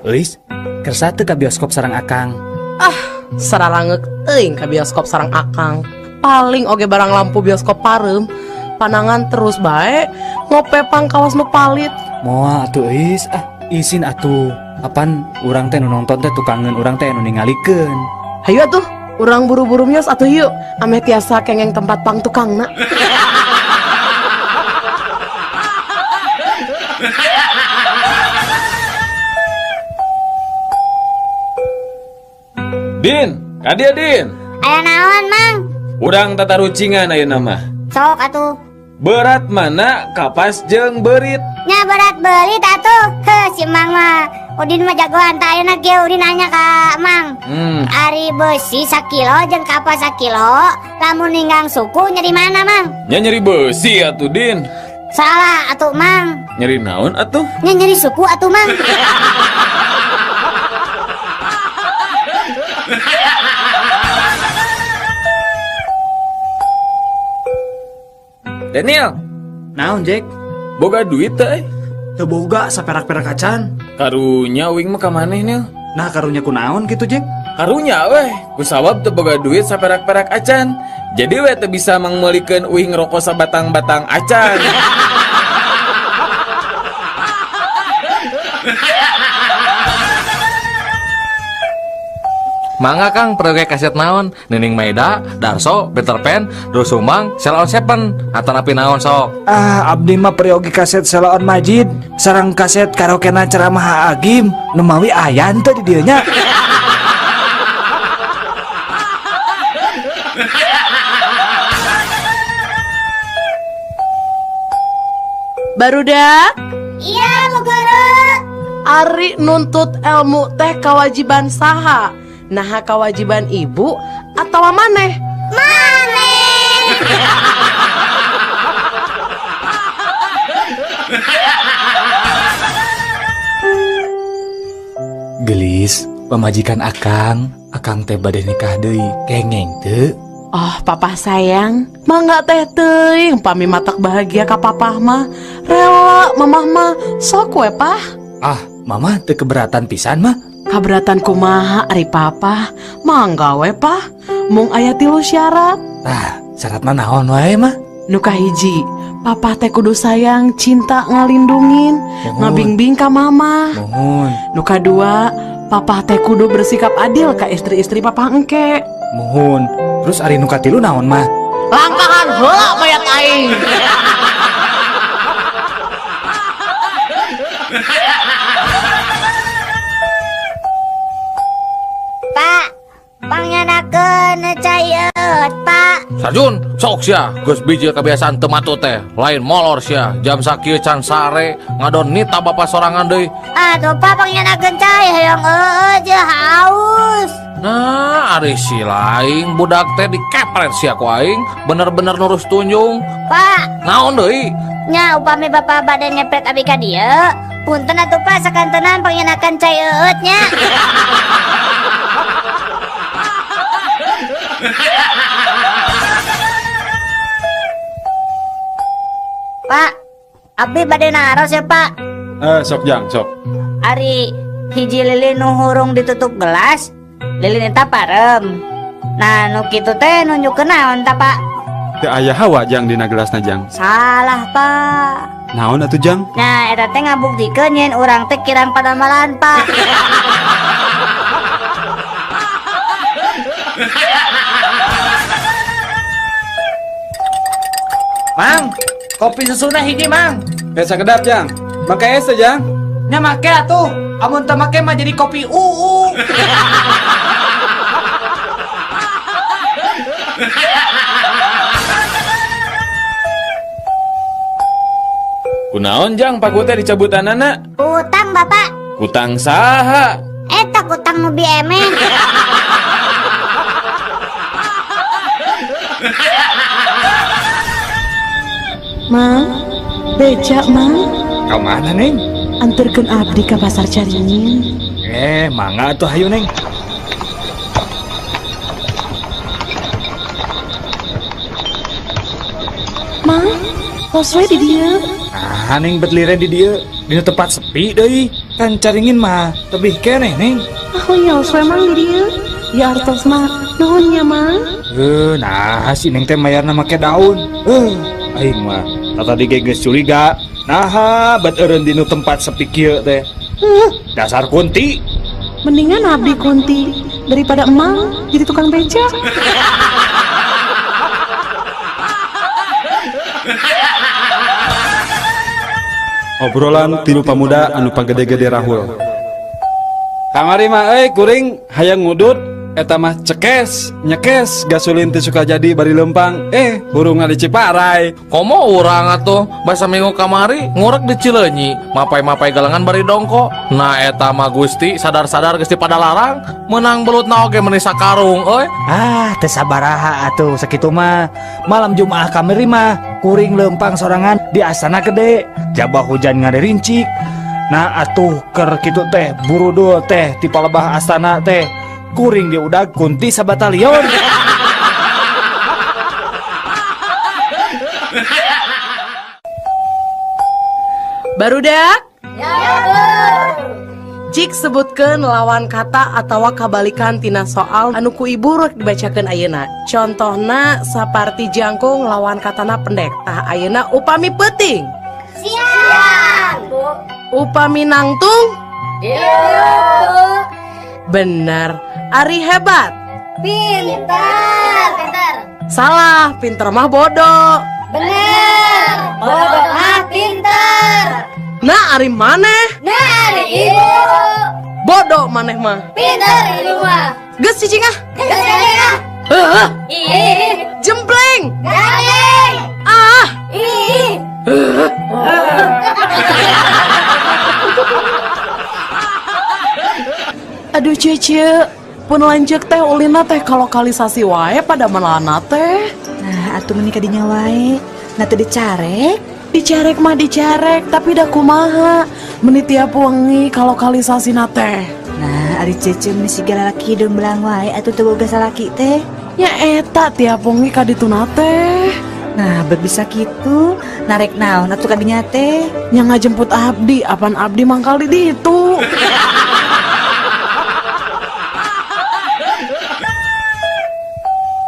Euis, kersa teu ka bioskop sareng Akang? Ah, sararangeuk teuing ka bioskop sareng Akang. Paling oge barang lampu bioskop pareum, panangan terus bae, ngopepang kawas nu palit. Moal atuh Euis, ah izin atuh. Apan urang teh nu nonton teh tukangeun urang teh nu ningalikeun. Hayu atuh, urang buru-buru mios atuh yuk, ameh tiasa kengeng tempat pang tukangna. Din, kadia Din. Aya naon, Mang? Urang tatarucingan ayeuna mah. Sok atuh. Berat mana kapas jeung beurit? Nya berat beurit atuh. Heuh, si Mang mah. Udin mah jagoan tah ayeuna kieu Udin nanya ka Mang. Ari beusi sakilo jeung kapas sakilo, lamun ninggang suku nyeri mana, Mang? Nya nyeri beusi atuh, Din. Salah atuh, Mang. Nyeri naon atuh? Nya nyeri suku atuh, Mang. Daniel, naon Jack? Boga duit teh? Teu boga saperak-perak acan. Karunya uing mah ka maneh, Nil. Nah, karunya kunaon kitu, Jack? Karunya weh, kusabab teu boga duit saperak-perak acan. Jadi weh teu bisa mangmeulikeun uing rokok sabatang-batang acan. Mangga Kang, proyek kaset naon? Nining Maida, Darso, Peter Pan, Doel Sumbang, Sheila on Seven, atau napi naon sok? Ah, abdi mah peryogi kaset Sheila on Majid, sareng kaset karaokena ceramah Agim, nu mawi aya teu di dieu nya. Barudak? Iya, Bu Guru. Ari nuntut ilmu teh kewajiban saha? Naha kewajiban ibu atau maneh? Maneh. Gelis, pamajikan Akang, Akang teh bade nikah deui, kengeng teu? Oh, papa sayang, mangga teh teuing pami matak bahagia ka papah mah. Rela mamah mah, sok we pah. Ah, mamah teu keberatan pisan mah. Kaberatan kumaha ari papa? Mangga we pah. Mung aya 3 syarat. Tah, syaratna naon wae mah? Nu kahiji, papa teh kudu sayang, cinta ngalindungin, ngabingbing ka mama. Mohon. Nu kadua, papa teh kudu bersikap adil ka istri-istri papa engke. Mohon. Terus ari nu katilu naon mah? Langkahan heula mayat aing. Pak, pangyanakeun cai eut, Pak. Sarjun, sok sia, geus bijil kebiasaan teu matut teh, lain molor sia, jam sakieu can sare, ngadon nita bapa sorangan deui. Aduh, Pak, pangyanakeun cai hoyong eueuh jeung haus. Nah, ari si lain budak teh dikepret sia ku aing, bener-bener nurus tunjung. Pak, naon deui? Nya upami bapa bade ngepret abi ka dieu, punten atuh Pak sakantenan pangyanakeun cai eueut nya. Pak, abdi bade naros ya, Pak. Eh, sok jang, sok. Ari hiji lilin nu hurung ditutup gelas, lilin eta parem. Nah, nu kitu teh nunjukkeun naon ta, Pak? Teu aya hawa jang dina gelasna jang. Salah, Pak. Naon atuh jang? Nah, eta teh ngabuktikeun yen urang teh kirang padamalan, Pak. Mang, kopi susuna hiji, Mang. Eh, sakedap jang. Make es teh, jang. Nya make atuh. Amun teu make mah jadi kopi uu. Kunaon jang paku teh dicabutanana? Utang, Bapak. Kutang saha? Eta kutang nu biemen. Mang, beca Mang, Ka mana, Neng? Anterkeun abdi ka pasar Caringin. Eh, mangga atuh hayu, Neng. Mang, tos we di dieu. Ah, Neng bet liren di dieu. Dina tempat sepi deui. Kan Caringin mah tebih keneh, Neng. Ah, wios we Mang di dieu. Ya artos mah, nuhun nya Mang. Eh, nah si Neng teh mayarna make daun. Eh, aing mah tadi ge geus curiga. Naha bet eureun dinu tempat sepi kieu teh. Dasar kunti. Mendingan abdi kunti daripada emang jadi tukang beca. Obrolan tilu pamuda anu pagede-gede rahul. Kamari mah euy kuring hayang ngudut eta mah cekes, nyekes gasolin teh suka jadi bari lempang. Eh, hurungna di Ciparai. Komo urang atuh basa minggu kamari ngurek di Cileunyi, mapai-mapai galengan bari dongko. Nah eta mah Gusti sadar-sadar geus dipadalarang, meunang belutna oge meuni sakarung euy. Ah, teu sabaraha atuh sakitu mah. Malam Jumaah kamari mah kuring lempang sorangan di Astana Gede. Jabah hujan ngaririncik. Nah atuh keur kitu teh burudul teh ti palebah astana teh. Kuring diudag kunti sabatalion. Barudak? Cik sebutkeun lawan kata atawa kabalikan tina soal anu ku ibu rek dibacakeun ayeuna. Contohna saparti jangkung lawan katana pendek. Tah ayeuna upami peuting. Siap, Bu. Upami nangtung? Iya, Bu. Bener. Ari hebat. Pintar. Pintar. Salah, pinter mah bodoh. Bener. Bodoh mah pintar. Nah, ari maneh? Nah, ari ibu. Bodoh maneh mah. Pintar ibu mah. Geus cicing ah. Geus cicing ah. Heuh. Ih. Jempleng. Garing. Ah. Ih. Aduh Cece, pun lanjut teh ulina teh kalokalisasi wae pada melana teh. Nah, atuh meuni kadinya wae. Nah teu dicarek. Dicarek mah dicarek, tapi da kumaha. Meuni tiap wengi kalokalisasina teh. Nah, ari Cece meuni siga lalaki hideung belang wae atuh teu boga salaki teh. Nya eta tiap wengi kadituna teh. Nah, bet bisa kitu, narek naon atuh kadinya teh. Nya ngajemput abdi, apan abdi mangkal di ditu.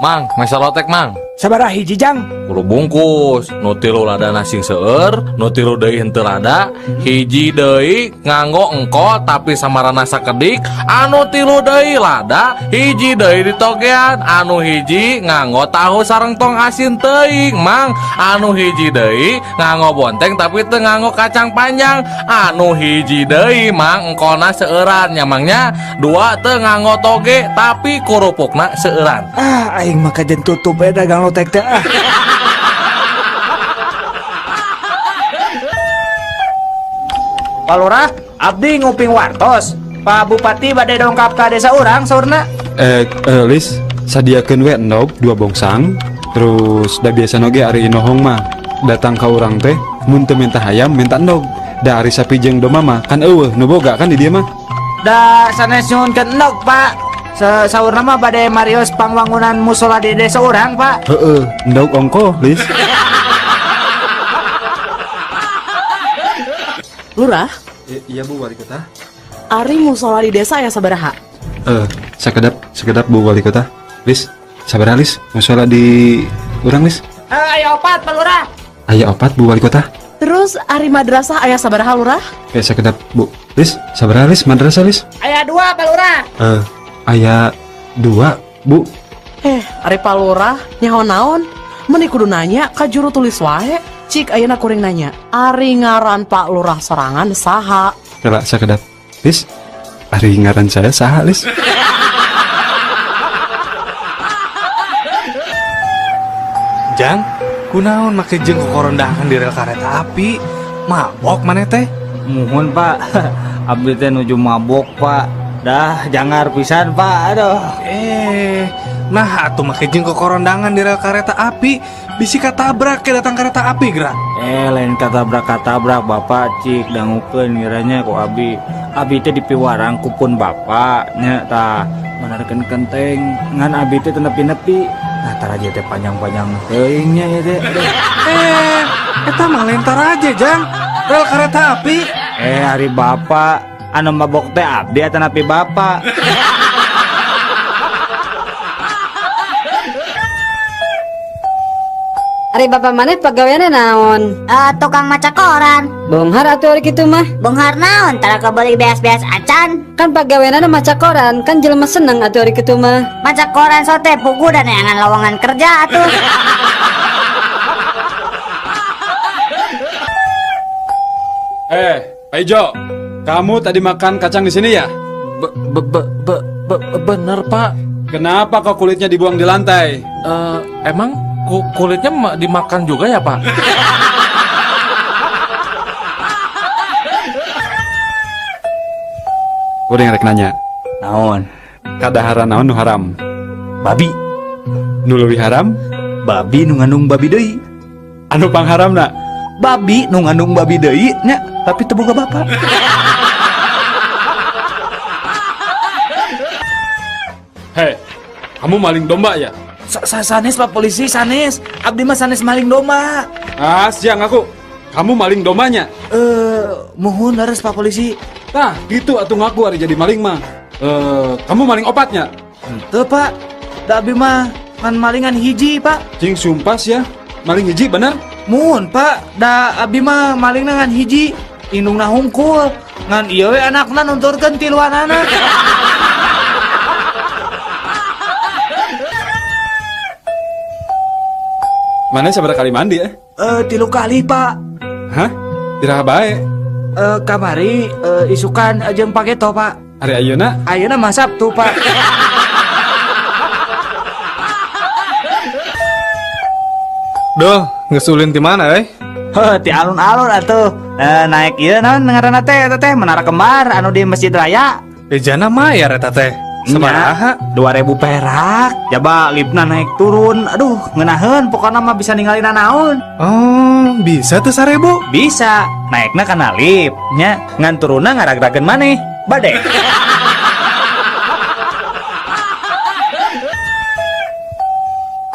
Mang, mesa lotek mang. Sabaraha hiji jang? Kudu bungkus, nu tilu ladana sing seueur, nu tilu deui henteu lada, hiji deui nganggo engko tapi samarana sakedik, anu tilu deui lada, hiji deui ditogean, anu hiji nganggo tahu sareng tong asin teuing, Mang, anu hiji deui nganggo bonteng tapi teu nganggo kacang panjang, anu hiji deui Mang engkona seueuran nya Mangnya, dua teu nganggo toge tapi kurupukna seueuran. Ah, aing mah kajen tutup we dagang lotek teh ah. Pak Lurah, abdi nguping wartos. Pak Bupati bade dongkap ka desa urang saurna. Lis, sadiakeun we endog 2 bongsang. Terus da biasa oge ari inohong mah datang ka urang teh mun teu minta hayam minta endog. Da ari sapi jeung domba mah kan eueuh nu boga kan di dieu mah. Da sanes nyuhunkeun endog, Pak. Saurna mah bade marios pangwangunan musola di desa urang, Pak. Heeh, endog ongkoh, Lis. Lurah, Iya Bu Wali Kota. Ari musola di desa aya sabaraha? Eh, sakedap, sakedap Bu Wali Kota. Lis, sabaraha Lis, musola di urang Lis. Aya opat, Pak Lurah. Aya opat Bu Wali Kota. Terus ari madrasah aya sabaraha, Lurah? Kayak sakedap Bu. Lis, sabaraha Lis, madrasah Lis. Aya dua, Pak Lurah. Eh, aya dua Bu. Eh, ari Pak Lurah nyaho naon? Meni kudu nanya ka juru tulis wae. Cik ayeuna kuring nanya. Ari ngaran Pak Lurah sorangan saha? Kela sakedap. Lis, ari ngaran saya saha Lis? Jang, kunaon make jeung kokorondahan di rel kareta api? Mabok maneh teh? Muhun Pak, abdi teh nuju mabok Pak. Dah jangar pisan Pak, aduh. Eh, nah atuh make jeung kokorondangan di rel kareta api, bisi katabrak ke datang kereta api gerak. Eh, lain katabrak-katabrak Bapak cik dangukeun ngiranya ku abi. Abi teh dipiwarang ku pun bapak nya tah manarkeun kenteng ngan abi teh teu nepi-nepi. Nah taraje teh panjang-panjang teuing nya ieu teh. Aduh. Eh, eta mah lain taraje, Jang. Rel kereta api. Eh, ari bapak anu mabok teh abdi atanapi bapak? Ari bapak maneh pagaweanna naon? Eh, tukang maca koran. Beunghar atuh ari kitu mah. Beunghar naon tara kabeli beas-beas acan. Kan pagaweanna maca koran, kan jelema seneng atuh ari kitu mah. Maca koran sote pugu dan neangan lowongan kerja atuh. Eh, Pak Ijo, kamu tadi makan kacang di sini ya? Bener Pak. Kenapa kok kulitnya dibuang di lantai? Eh, emang kulitnya dimakan juga ya Pak? Kuring rek nanya. Naon? Kadaharan naon nu haram? Babi. Nu leuwih haram? Babi nu ngandung babi deui. Anu pangharamna? Babi nu ngandung babi deui nya, tapi teu boga bapak. Hei, kamu maling domba ya? Sanes Pak Polisi, sanes. Abdi mah sanes maling domba. Ah, siang aku. Kamu maling dombanya? Eh, muhun harus Pak Polisi. Nah, gitu atuh ngaku hari jadi maling mah. Eh, kamu maling opatnya? Henteu Pak. Da abdi mah ngan malingan hiji Pak. Cing sumpah ya, maling hiji bener? Muhun Pak, da abdi mah malingna ngan hiji. Indungna hungkul. Ngan ieu we anakna nunturkeun tiluanana. Mana sabaraha kali mandi ya? Eh, 3 kali Pak. Hah? Iraha bae? Eh, kamari isukan jeung paketo Pak. Ari ayeuna? Ayeuna mah Sabtu Pak. Duh, geus ulin ti mana euy? Heuh, ti alun-alun atuh. Naik ieu naon ngaranna teh eta teh Menara Kembar anu di Masjid Raya. Ejana mayar eta teh. Sabaraha? 2000 perak. Jaba lipna naik turun. Aduh, ngeunaheun pokona mah bisa ningali nanaon. Oh, bisa tuh 1000? Bisa. Naikna kana lip nya, ngan turunna ngaragrageun maneh. Bade.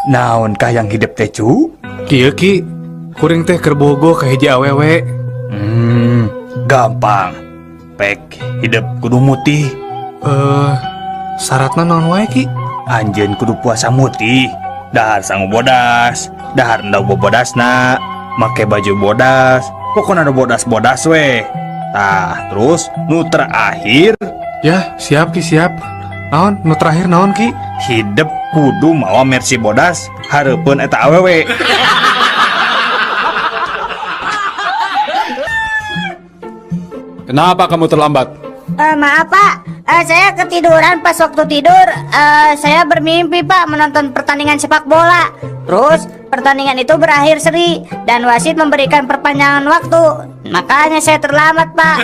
Naon kah yang hidup teh cu? Kieu Ki, kuring teh keur bogoh ka hiji awewe. Gampang. Pek hidup kudu mutih. Eh, syaratna naon wae Ki? Anjeun kudu puasa mutih, dahar sangu bodas, dahar endog bobodasna, make baju bodas, pokona nu bodas-bodas we. Tah, terus nu terakhir. Ya, siap Ki, siap. Naon nu terakhir naon Ki? Hidup kudu mawa Mercy bodas hareupeun eta awewe. Kenapa kamu terlambat? Maaf Pak, saya ketiduran pas waktu tidur. Saya bermimpi Pak menonton pertandingan sepak bola. Terus pertandingan itu berakhir seri dan wasit memberikan perpanjangan waktu. Makanya saya terlambat Pak.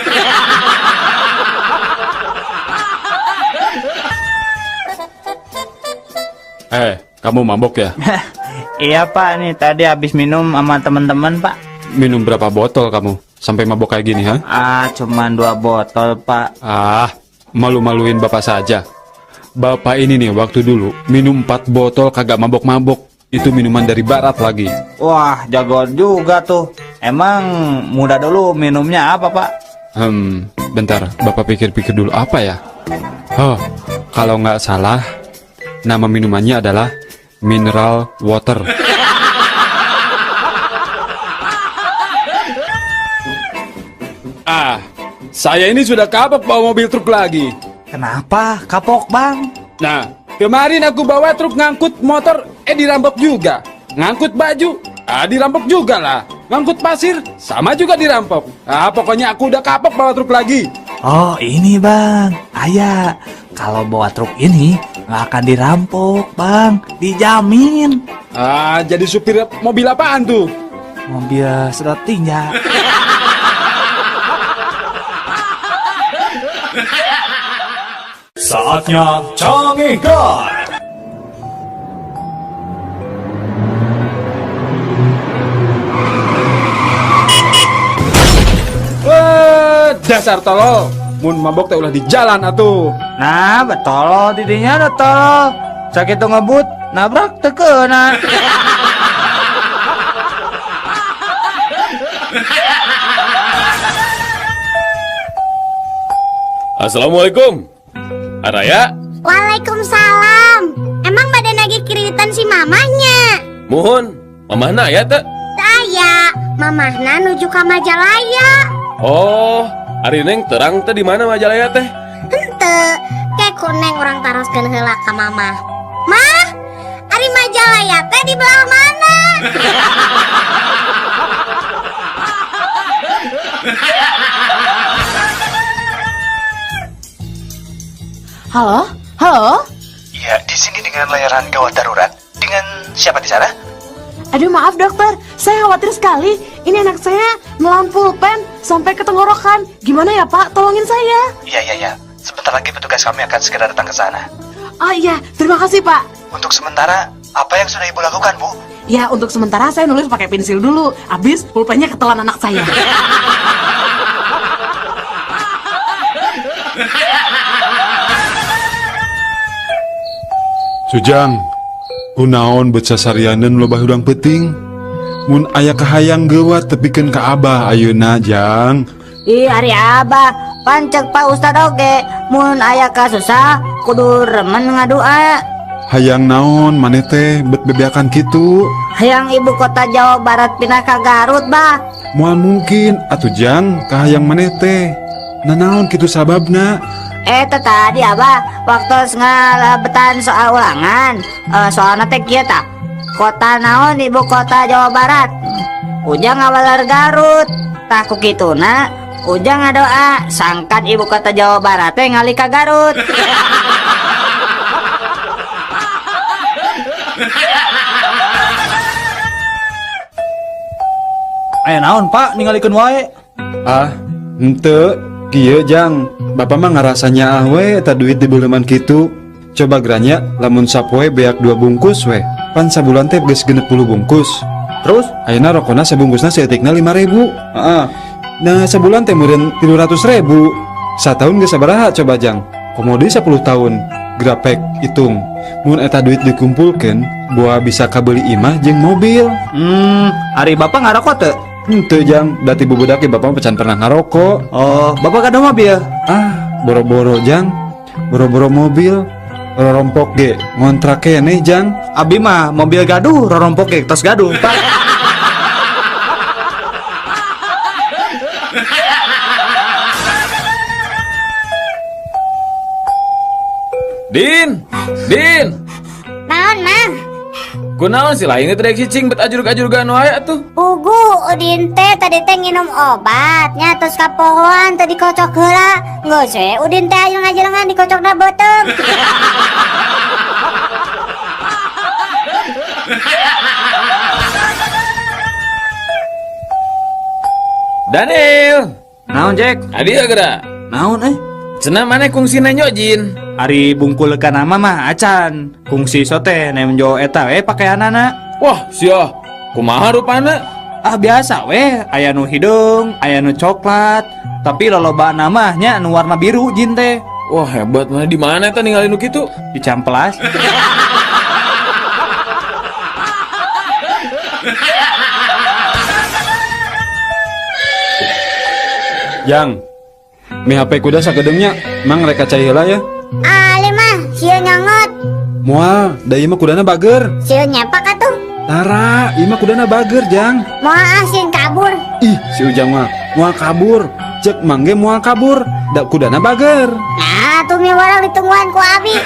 Eh, kamu mabok ya? Iya Pak, nih tadi habis minum sama teman-teman Pak. Minum berapa botol kamu sampai mabok kayak gini, ha? Ah, cuman 2 botol Pak. Ah, malu-maluin bapak saja. Bapak ini nih waktu dulu minum 4 botol kagak mabok-mabok. Itu minuman dari barat lagi. Wah, jago juga tuh. Emang muda dulu minumnya apa Pak? Bentar, Bapak pikir-pikir dulu apa ya? Oh, kalau nggak salah, nama minumannya adalah mineral water. Ah, saya ini sudah kapok bawa mobil truk lagi. Kenapa kapok, Bang? Nah, kemarin aku bawa truk ngangkut motor, dirampok juga. Ngangkut baju, dirampok juga lah. Ngangkut pasir, sama juga dirampok. Ah, pokoknya aku udah kapok bawa truk lagi. Oh, ini Bang, ayah. Kalau bawa truk ini nggak akan dirampok, Bang. Dijamin. Ah, jadi supir mobil apaan tuh? Mobil sedot tinja. Saatnya Cangehgar. Wah, dasar tolol. Mun mabok teh ulah di jalan atuh. Nah, betul didinya da tolol. Sakitu ngebut, nabrak teu keuna. Assalamualaikum. Araya. Waalaikumsalam. Emang badan lagi kiritan si mamahnya? Muhun, mamahna aya teu? Teu aya, mamahna nuju ka Majalaya. Oh, ari Neng terang teh di mana Majalaya teh? Henteu, ke ku Neng urang taroskeun heula ka mamah. Mah, ari Majalaya teh di belah mana? Halo? Halo? Ya, di sini dengan layanan gawat darurat. Dengan siapa di sana? Aduh, maaf dokter, saya khawatir sekali. Ini anak saya menelan pulpen sampai ke tenggorokan. Gimana ya Pak? Tolongin saya. Iya. Sebentar lagi petugas kami akan segera datang ke sana. Oh iya, terima kasih Pak. Untuk sementara, apa yang sudah Ibu lakukan, Bu? Ya, untuk sementara saya nulis pakai pensil dulu. Habis pulpennya ketelan anak saya. Sujang, kunaon bet sasarianeun loba hudang peuting? Mun aya kahayang geuwat tepikeun ka Abah ayeuna, Jang. Ih, ari Abah, pancek Pak Ustad oge, mun aya kasusah kudu remen ngadua. Hayang naon maneh teh bet bebeakan kitu? Hayang ibu kota Jawa Barat pindah ka Garut, Bah. Moal mungkin atuh Jang, kahayang maneh teh. Nanaon kitu sababna? Teh tadi Abah waktu ngalabetan soal ulangan, soalna teh kieu tah. Kota naon ibu kota Jawa Barat? Ujang ngawaler Garut. Tah ku kituna Ujang ngadoa sangkan ibu kota Jawa Barat teh ngalih ka Garut. Aya naon Pak ningalikeun wae? Ah, henteu. Kieu Jang, Bapak mah ngarasa nyaah we eta duit dibeuleman kitu. Coba geranya lamun sapoe beak 2 bungkus we. Pan sabulan teh geus 60 bungkus. Terus ayeuna rokona sabungkusna saeutikna 5.000. Heeh. Nah, sabulan teh meureun 300.000. Sataun geus sabaraha coba Jang? Komo deui 10 tahun. Grapek hitung. Mun eta duit dikumpulkeun, boa bisa kabeli imah jeung mobil. Ari Bapak ngarokok teu? Henteu Jang, da ti bubudak ge Bapak mah can pernah ngarokok. Oh, Bapak gaduh mobil? Ah, boro-boro Jang. Boro-boro mobil, rorompok ge ngontrak keneh Jang. Abi mah mobil gaduh, rorompok ge tos gaduh, Pak. Din, Din. Naon, Mang? Kunaon sih lain teh rek cicing bet ajurug-ajurugan wae atuh. Pugu Udin teh tadi teh nginum obat nya terus kapohoan teh dikocok heula. Geus we Udin teh aya ngajelengan dikocokna beuteung. Daniel. Naon, Jack? Adi geura. Naon euy? Cenah maneh kungsi nenjo jin. Ari bungkul ka nama mah acan. Kungsi sote nemjo eta we pakaianana. Wah, sia. Kumaha rupana? Ah biasa we, aya nu hideung, aya nu coklat. Tapi lolobana mah nya nu warna biru jin teh. Wah, hebat mana di mana eta ningali nu kitu? Di Cihampelas. Yang, Mi HP kuda sagedeungnya, mang rek ka cai heula ya. Ali mah sieun nyongot. Moal, da ieu mah kudana bager. Sieun nyepak atuh. Tara, ieu mah kudana bager, Jang. Moal ah sieun kabur. Ih, si Ujang mah moal kabur. Cek mang ge moal kabur, da kudana bager. Nah, tuh mi warang ditungguan ku abi.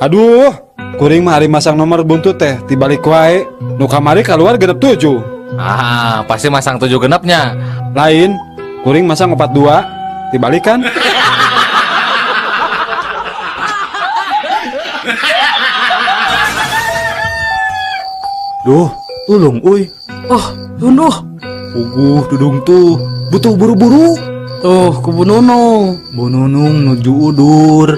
Aduh, kuring mah ari masang nomor buntut teh tibalik wae. Nu kamari keluar 67. Ah, pasti masang 7 genepnya. Lain, kuring masang 42, tibalikan. Duh, tulung uy. Oh, tunduh. Puguh dudung tuh, butuh buru-buru. Tuh, ku Bu Nunung. Bu Nunung nuju udur.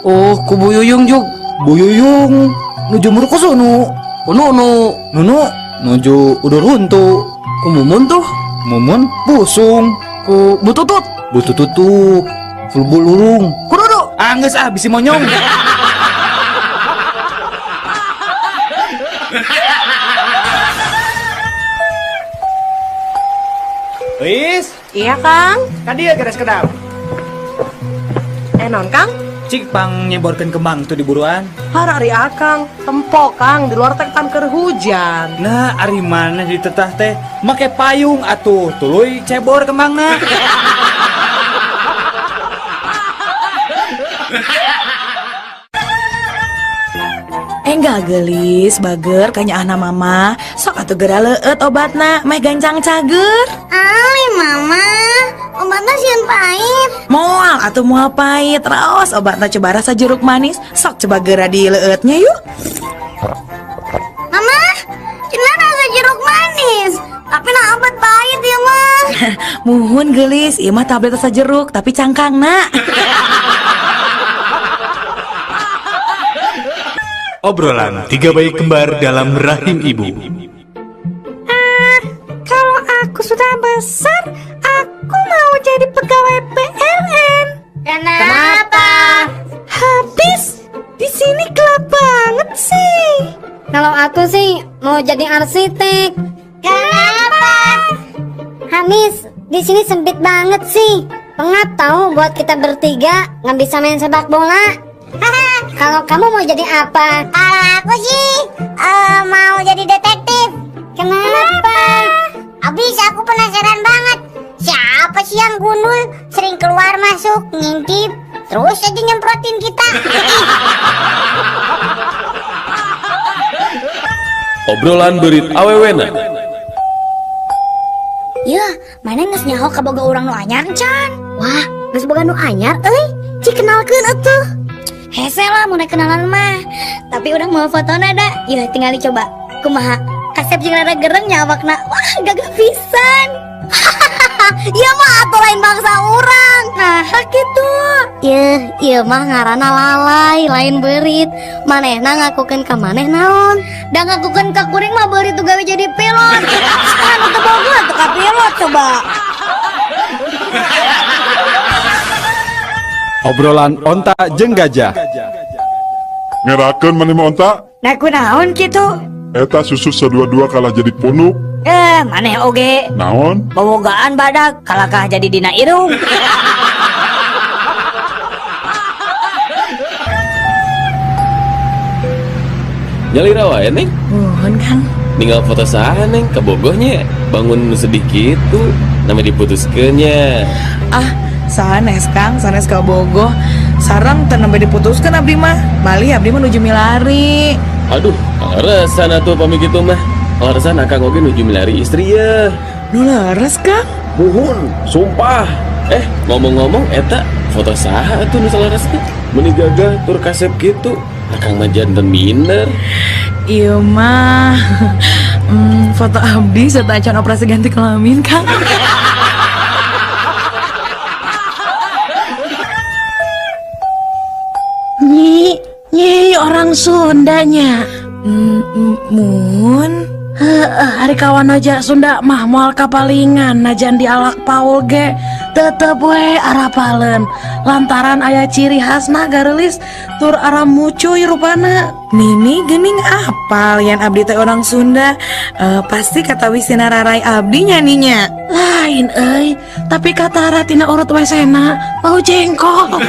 Oh, ku Bu Yuyung juk. Bu Yuyung nuju murkusunu. Ku Nunu. Nunu nuju udur huntu. Ku Mumun tuh. Mumun busung. Ku Bu Tutut. Bu Tutut tuh fulbul urung. Ku Dudu. Anggeus ah bisi monyong. Wis? Iya, Kang. Ka dieu geus kedap. Non, Kang? Cik pang nyeborkeun kembang tuh di buruan. Har ari Akang, tempo Kang di luar teh kan keur hujan. Nah, ari mana ditetah teh make payung atuh, tuluy cebor kembangna. Enggak gelis, bager kanyaahna mama. Sok atuh geura leueut obatna, meh gancang cager. Ali mama, obatna sieun pahit. Moal atuh moal pahit, raos obatna coba rasa jeruk manis. Sok coba geura dileueutnya yuk. Mama, cenah rasa jeruk manis, tapi nah obat pahit ya mah. Muhun gelis, ieu mah tablet rasa jeruk tapi cangkangna. Obrolan tiga bayi kembar dalam rahim ibu. Kalau aku sudah besar, aku mau jadi pegawai PLN. Kenapa? Habis di sini gelap banget sih. Kalau aku sih mau jadi arsitek. Kenapa? Habis di sini sempit banget sih. Pengap tahu buat kita bertiga nggak bisa main sepak bola. Kalau kamu mau jadi apa? Kalau aku sih mau jadi detektif. Kenapa? Abis aku penasaran banget. Siapa sih yang gundul sering keluar masuk ngintip terus aja nyemprotin kita. Obrolan berit awewena. Yah, mana geus nyaho kaboga urang nu anyar can? Wah, geus boga nu anyar euy. Cik kenalkeun atuh. Hese lah mun kenalan mah. Tapi urang mau fotona da. Yeuh tinggal dicoba. Kumaha? Kasep jeung rada gereng nya awakna. Wah, gagah pisan. Ieu mah atuh lain bangsa urang. Nah, kitu. Yeuh, ieu mah ngaranna lalai, lain beurit. Manehna ngakukeun ka maneh naon? Da ngakukeun ka kuring mah beurit tuh gawe jadi pilot. Anu teu boga atuh ka pilot coba. Obrolan onta jeung gajah. Ngerakeun maneh mah onta? Nah kunaon kitu? Eta susu sadua-dua kalah jadi punuk. Maneh oge. Naon? Bobogaan badak kalakah jadi dina irung. Nyalira wae, Neng. Muhun, Kang. Ninggal foto saha, Neng, ka Bogohnya. Bangun sedih kitu, nama diputuskeunnya. Ah, sanes Kang, sanes ka Bogoh. Sareng teu nembe diputuskeun abdi mah. Malih abdi mah nuju milari. Aduh, kaleresan atuh pami kitu mah. Kaleresan akang oge nuju milari istri ya. Nu leres, Kang? Muhun, sumpah. Ngomong-ngomong eta foto saha atuh nu saleres teh? Meuni gagah tur kasep kitu. Akang mah janten minder. Ieu mah foto abdi serta acan operasi ganti kelamin, Kang. Nyi, orang Sundanya. Mun. Heeh, ari kawan aja Sunda mah moal kapalingan najan dialak Paul ge. Tetep we arapaleun lantaran aya ciri khasna gareulis tur aramucuy rupana. Nini gening apal yan abdi teh orang Sunda. Pasti kata wisina rarai abdi nyanyinya. Lain euy, tapi katara tina urut wesena bau jengkol.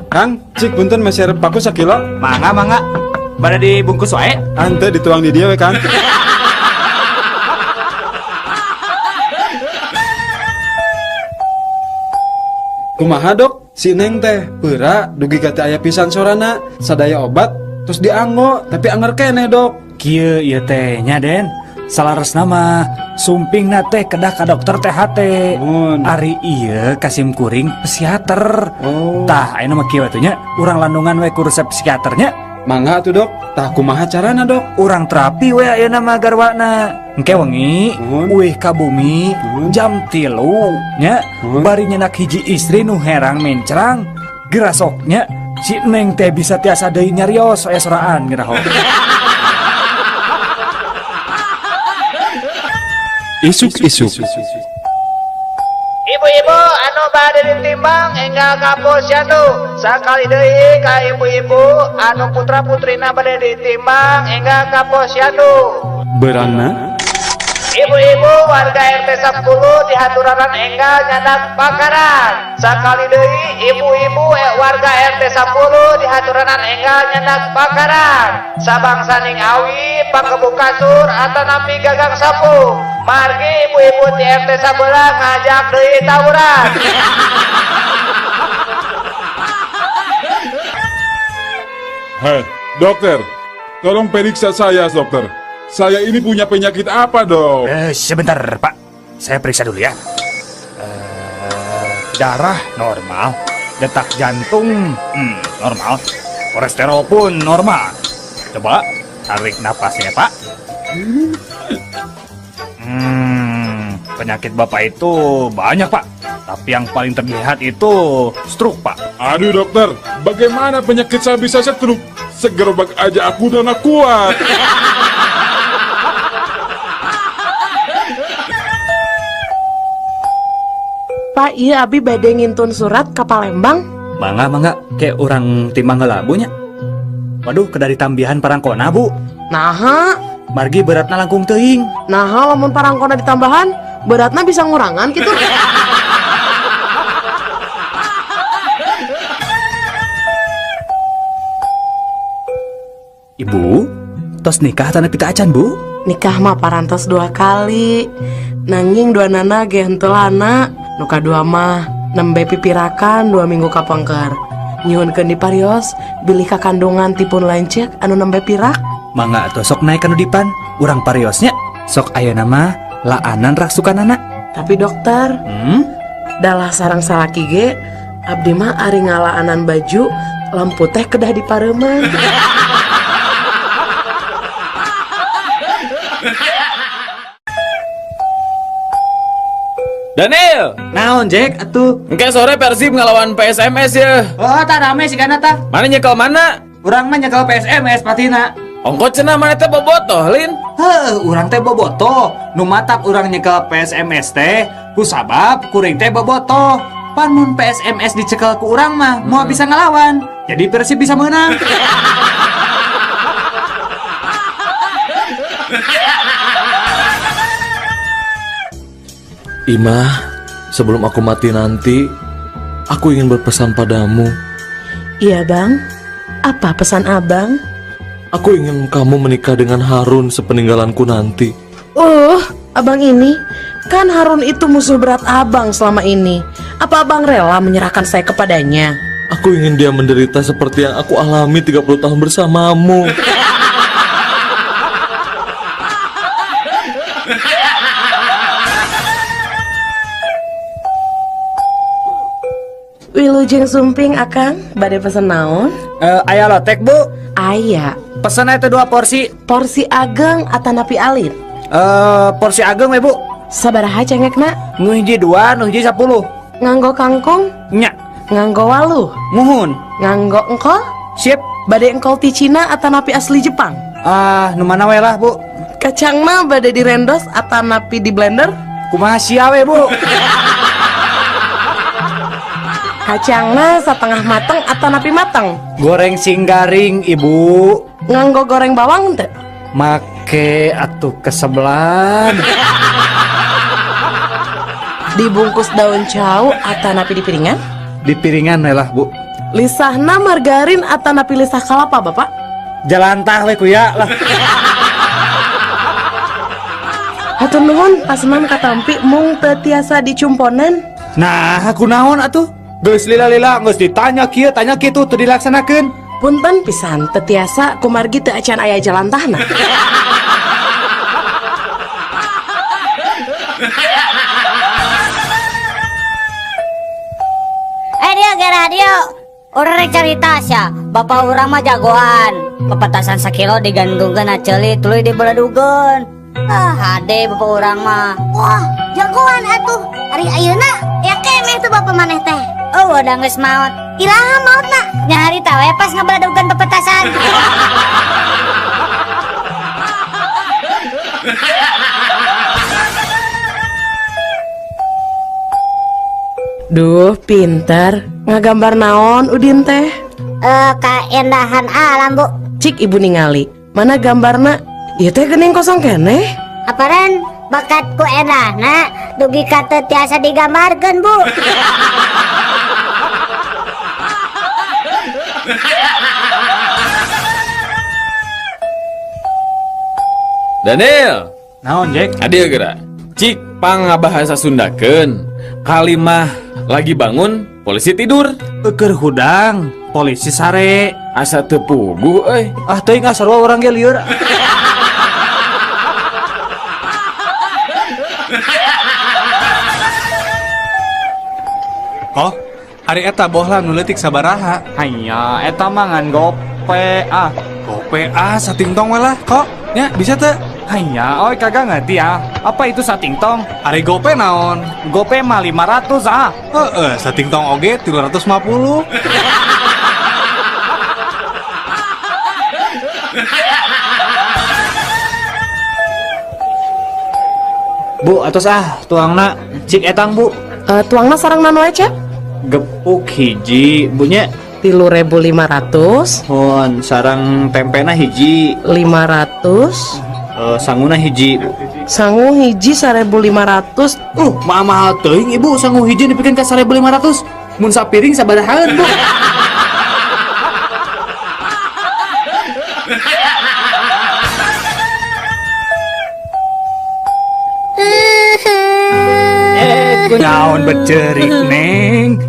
Kang, cik punten meser paku sakilo. Mangga mangga. Bada dibungkus wae. Ante dituang di dia we, Kang. Kumaha dok, si Neng teh peura dugi ka teu aya pisan sorana, sadaya obat terus dianggo tapi anger keneh dok. Kieu ieu teh nya Den. Salaresna mah sumpingna teh kedah ka dokter THT. Ari ieu kasim kuring psikiater. Oh. Tah ayeuna mah kieu atuh nya, urang landungan we ku resep psikiaternya. Mangga atuh dok, tah kumaha carana dok? Urang terapi we ayeuna mah garwana. Engke wengi uih ka bumi jam 3 nya, bari nyenak hiji istri nu herang mencrang gerasoknya si Neng teh bisa tiasa deui nyarios aya soraan ngeraho. Isuk-isuk. Ibu-ibu anu bade ditimbang enggal ka posyandu. Sakali deui ka ibu-ibu anu putra-putrina bade ditimbang enggal ka posyandu. Berana. Ibu-ibu warga RT 10 dihaturanan enggal nyandak bakaran. Sakali deui ibu-ibu warga RT 10 dihaturanan enggal nyandak bakaran. Sabangsaning awi panggebuk kasur atanapi gagang sapu. Margi ibu-ibu di RT 11 ngajak deui tawuran. Hei, dokter, tolong periksa saya, dokter. Saya ini punya penyakit apa, dok? Sebentar, Pak. Saya periksa dulu ya. Darah normal, detak jantung normal, kolesterol pun normal. Coba tarik napasnya, Pak. Penyakit Bapak itu banyak, Pak. Tapi yang paling terlihat itu stroke, Pak. Aduh, dokter, bagaimana penyakit saya bisa stroke? Segerobak aja aku udah nggak kuat. Pak, iya abi bade ngintun surat ka Palembang. Mangga, mangga, kayak orang timbang heula Bu nya. Waduh, kedari tambihan parangkona, Bu. Naha? Margi beratna langkung teuing. Naha lamun parangkona ditambahan, beratna bisa ngurangan gitu. Ibu, tos nikah tanah pita acan, Bu? Nikah mah parantos 2 kali. Nanging dua nana ge henteu lana. Nu kadua mah nembe pipirakan 2 minggu kapengker. Nyuhunkeun diparios bilih kakandungan tipun lanceuk anu nembe pirak. Mangga atuh sok naik kanu dipan, urang pariosnya. Sok ayeuna mah laanan raksukanana. Tapi dokter, dalah sarang salaki ge abdi mah ari ngalaanan baju lampu teh kedah dipareuman. Daniel, naon Jack atuh? Engke sore Persib ngelawan PSMS ya. Oh, tak rame sih kana tah. Mana nyekel mana? Urang mah nyekel PSMS patina. Ongko cenah mana teh bobotoh, Lin? Heuh, urang teh bobotoh. Nu matak urang nyekel PSMS teh ku sabab kuring teh bobotoh. Pan mun PSMS dicekel ku urang mah moal bisa ngelawan. Jadi Persib bisa menang. Imah, sebelum aku mati nanti, aku ingin berpesan padamu. Iya bang, apa pesan abang? Aku ingin kamu menikah dengan Harun sepeninggalanku nanti. Abang ini, kan Harun itu musuh berat abang selama ini. Apa abang rela menyerahkan saya kepadanya? Aku ingin dia menderita seperti yang aku alami 30 tahun bersamamu. Wilujeng sumping akang, bade pesen naon? Aya lotek bu? Aya. Pesen itu 2 porsi. Porsi ageng atanapi alit? Porsi ageng we bu. Sabaraha cengekna? Nu hiji 2, nu hiji 10. Nganggo kangkung? Nya. Nganggo waluh? Muhun. Nganggo engkol? Sip. Bade engkol ti Cina atanapi asli Jepang? Ah, nu mana we lah, Bu. Kacangna bade direndos atanapi di blender? Kumaha sia we, Bu. Kacangna setengah mateng atanapi mateng? Goreng sing garing, Ibu. Nganggo goreng bawang teu? Make atuh kesebelan. Dibungkus daun cau atanapi di piringan? Di piringan we lah, Bu. Lisahna margarin atanapi lisah kalapa, Bapak? Jalantah we kuya lah. Hatur nuhun pasenan katampi mung teu tiasa dicumponan. Nah, aku naon atuh? Geus lila-lila geus ditanya kieu, tanya kitu teu dilaksanakeun. Punten pisan teu tiasa kumargi teu acan aya jalantahna. Eh dia ge radio. Urang rek carita sia, bapak urang mah jagoan. Pepetasan sakilo digantungkeun na ceuli tuluy dibeledugeun. Ah, hade bapak urang mah. Wah, jagoan atuh. Ari ayeuna ya keneh tuh bapak maneh teh. Oh, udah geus maot. Iraha maotna? Nya harita we pas ngabeledugeun pepetasan. Duh, pinter. Ngagambar naon Udin teh? Kaendahan alam, Bu. Cik ibu ningali. Mana gambarna? Ieu teh geuning kosong keneh. Aparan bakat ku endahna dugi ka teu tiasa digambarkeun, Bu. Daniel. Naon, Jack? Adil geura. Cik pangabahasa Sundakeun. Kalimah lagi bangun, polisi tidur. Eukeur hudang, polisi sare. Asa teu puguh euy. Ah teuing ah sarua urang ge lieur. Oh, ari eta bohlam nu leutik sabaraha? Hanya eta mah ngan gope ah. Gope ah satingtong we lah kok. Nya bisa teu? Hanya, oi kagak ngerti ah. Apa itu satingtong? Ari gope naon? Gope mah 500 ah. Heeh, satingtong oge 350. Bu, atos ah tuangna cik etang, Bu. Tuangna sareng naon wae, Cep? Gepuk hiji, Bu nya. 3.500. Hon, sareng tempena hiji. 500. Sanguna hiji, Bu. Sangu hiji 1.500. Mahal teuing Ibu, sangu hiji dipikeun ka 1.500. Mun sapiring sabarahaan, Bu? Naon becerik, Neng?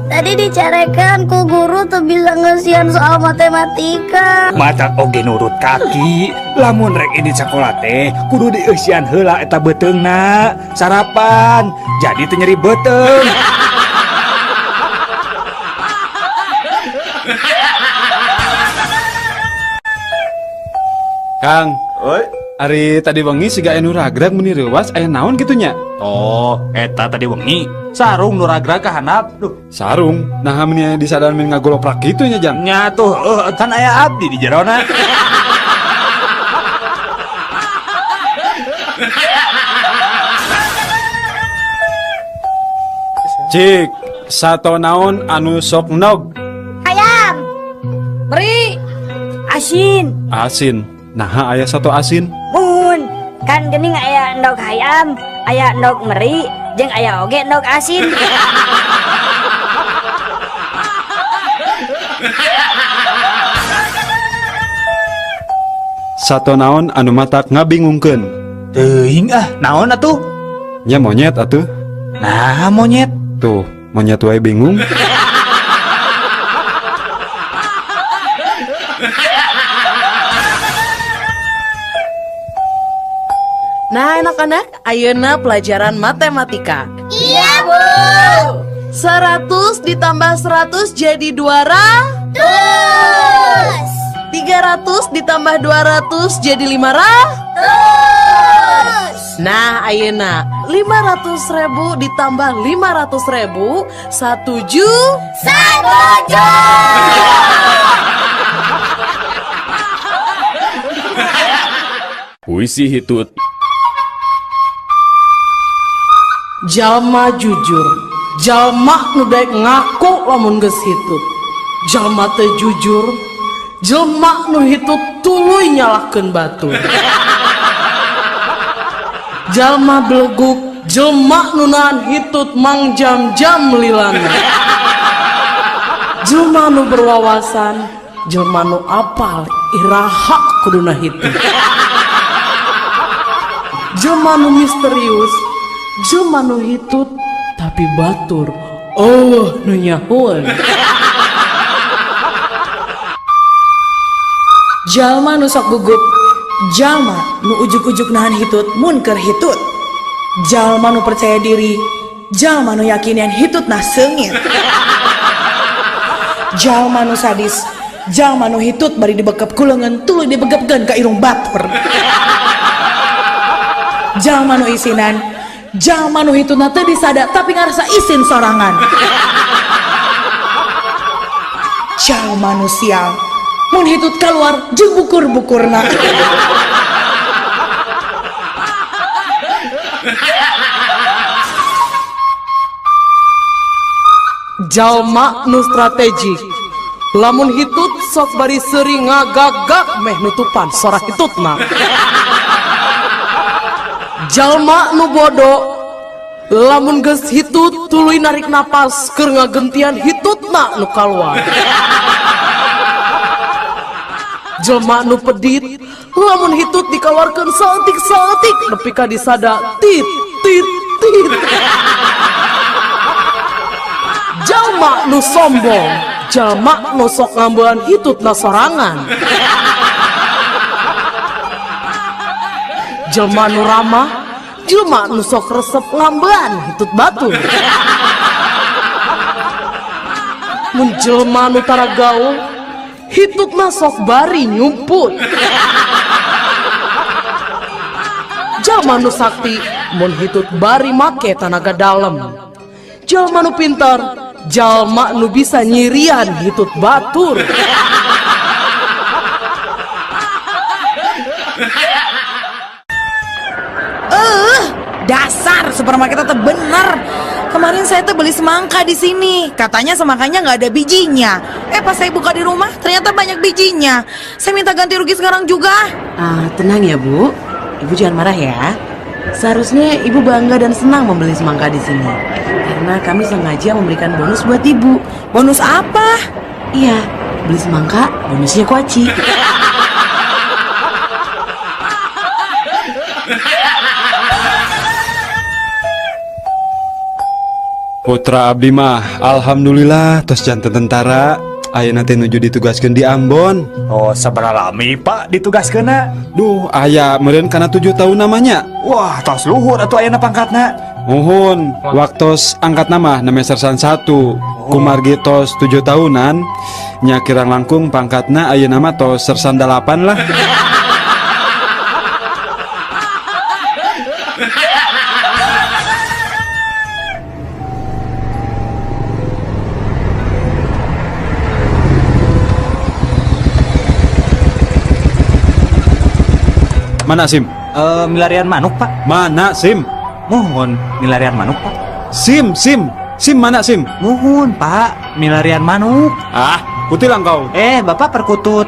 Tadi dicarekan ku guru tuh bisa ngesian soal matematika. Mata oge nurut kaki. Lamun rek ini sekolah teh kudu dieusian heula eta beuteungna. Sarapan jadi teu nyeri beuteung. Kang, oi, ari tadi wengi siga anu ragrag meuni reuwas aya naon kitu nya? Oh, eta tadi wengi sarung nu ragrag ka handap. Duh, sarung. Nah, meuni aya disadar min ngagoloprak kitu nya, Jang. Nya tuh, kan aya abdi di jerona. Cik, sato naon anu sok nog? Ayam. Beri. Asin. Asin. Nah, aya sato asin. Mun, kan geuning aya endog hayam, aya endog meri, jeung aya oge endog asin. Sato naon anu matak ngabingungkeun? Teuing ah, naon atuh? Nya monyet atuh. Nah, monyet. Tuh, monyet wae bingung. Nah, anak-anak, ayeuna pelajaran matematika. Iya, Bu. 100 ditambah 100 jadi 200. 300 ditambah 200 jadi 500. Nah, ayeuna 500.000 ditambah 500.000 1 juta. 1 juta. Puisi hitut. Jalma jujur, jalma nu daek ngaku lamun geus hitut. Jalma teu jujur, jelma nu hitut tuluy nyalahkeun batur. Jalma beleguk, jelma nu nahan hitut mangjam-jam lilana. Jelma nu berwawasan, jelma nu apal iraha kuduna hitut. Jelma nu misterius, jelma nu hitut tapi batur oh nu nyahoeun. Jalma nu sok gugup, jalma nu ujug-ujug nahan hitut mun keur hitut. Jalma nu percaya diri, jalma nu yakin yen hitutna seungit. Jalma nu sadis, jalma nu hitut bari dibekep ku leungeun tuluy dibegepkeun ka irung batur. Jalma nu isinan, jalma nu hitutna teu disada tapi ngarasa isin sorangan. Jalma nu sial, mun hitut kaluar jeung bukur-bukurna. Jalma nu strategik, lamun hitut sok bari seuri ngagagak meh nutupan sora hitutna. Jalma nu bodo, lamun geus hitut tuluy narik napas keur ngagentian hitutna nu kaluar. Jelma nu pedit, lamun hitut dikaluarkeun saeutik-saeutik nepi ka disada tit tit tit. Jalma nu sombong, jalma nu sok ngambean hitutna sorangan. Jelma nu ramah, jelma nu sok resep ngambean hitut batur. Mun jelma nu tara gaul, hitutna sok bari nyumput. Jalma nu sakti, mun hitut bari make tanaga dalem. Jalma nu pintar, jalma nu bisa nyirian hitut batur. Dasar supermarket itu bener. Kemarin saya tuh beli semangka di sini. Katanya semangkanya nggak ada bijinya. Pas saya buka di rumah ternyata banyak bijinya. Saya minta ganti rugi sekarang juga. Tenang ya Bu. Ibu jangan marah ya. Seharusnya Ibu bangga dan senang membeli semangka di sini. Karena kami sengaja memberikan bonus buat Ibu. Bonus apa? Iya, beli semangka, bonusnya kuaci. Putra abdi mah alhamdulillah tos janten tentara. Ayeuna teh nuju ditugaskeun di Ambon. Oh, sabaraha lami Pak ditugaskeunna? Duh, aya meureun kana 7 tahun namanya. Wah, tos luhur atuh ayeuna pangkatna. Muhun, waktos angkat nama name sersan 1. Oh. Kumargi tos 7 tahunan, nya kirang langkung pangkatna ayeuna mah tos sersan 8 lah. Mana SIM? Milarian manuk, Pak. Mana SIM? Mohon, milarian manuk, Pak. SIM, SIM. SIM mana SIM? Mohon, Pak. Milarian manuk. Ah, kutilang kau. Bapak perkutut.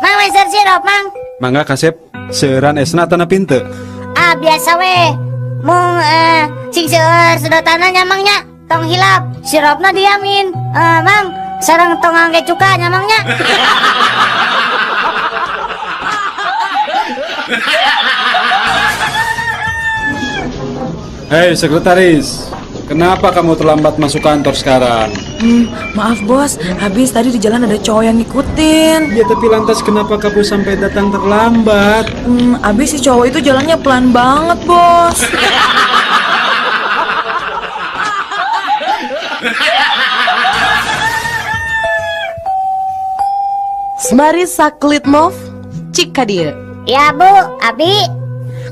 Mang, meser sirup, Mang. Mangga kasep, seueuran esna tanah pinte. Ah, biasa we. Mung sing seueur sedotanna nya Mang nya. Tong hilap, sirupna diamin. Mang, sareng tong angge cuka nya Mang nya. Hei sekretaris, kenapa kamu terlambat masuk kantor sekarang? Maaf bos, habis tadi di jalan ada cowok yang ngikutin. Ya tapi lantas kenapa kamu sampai datang terlambat? Habis si cowok itu jalannya pelan banget bos. Semari Saklitmov, cik kadieu. Ya Bu, abi.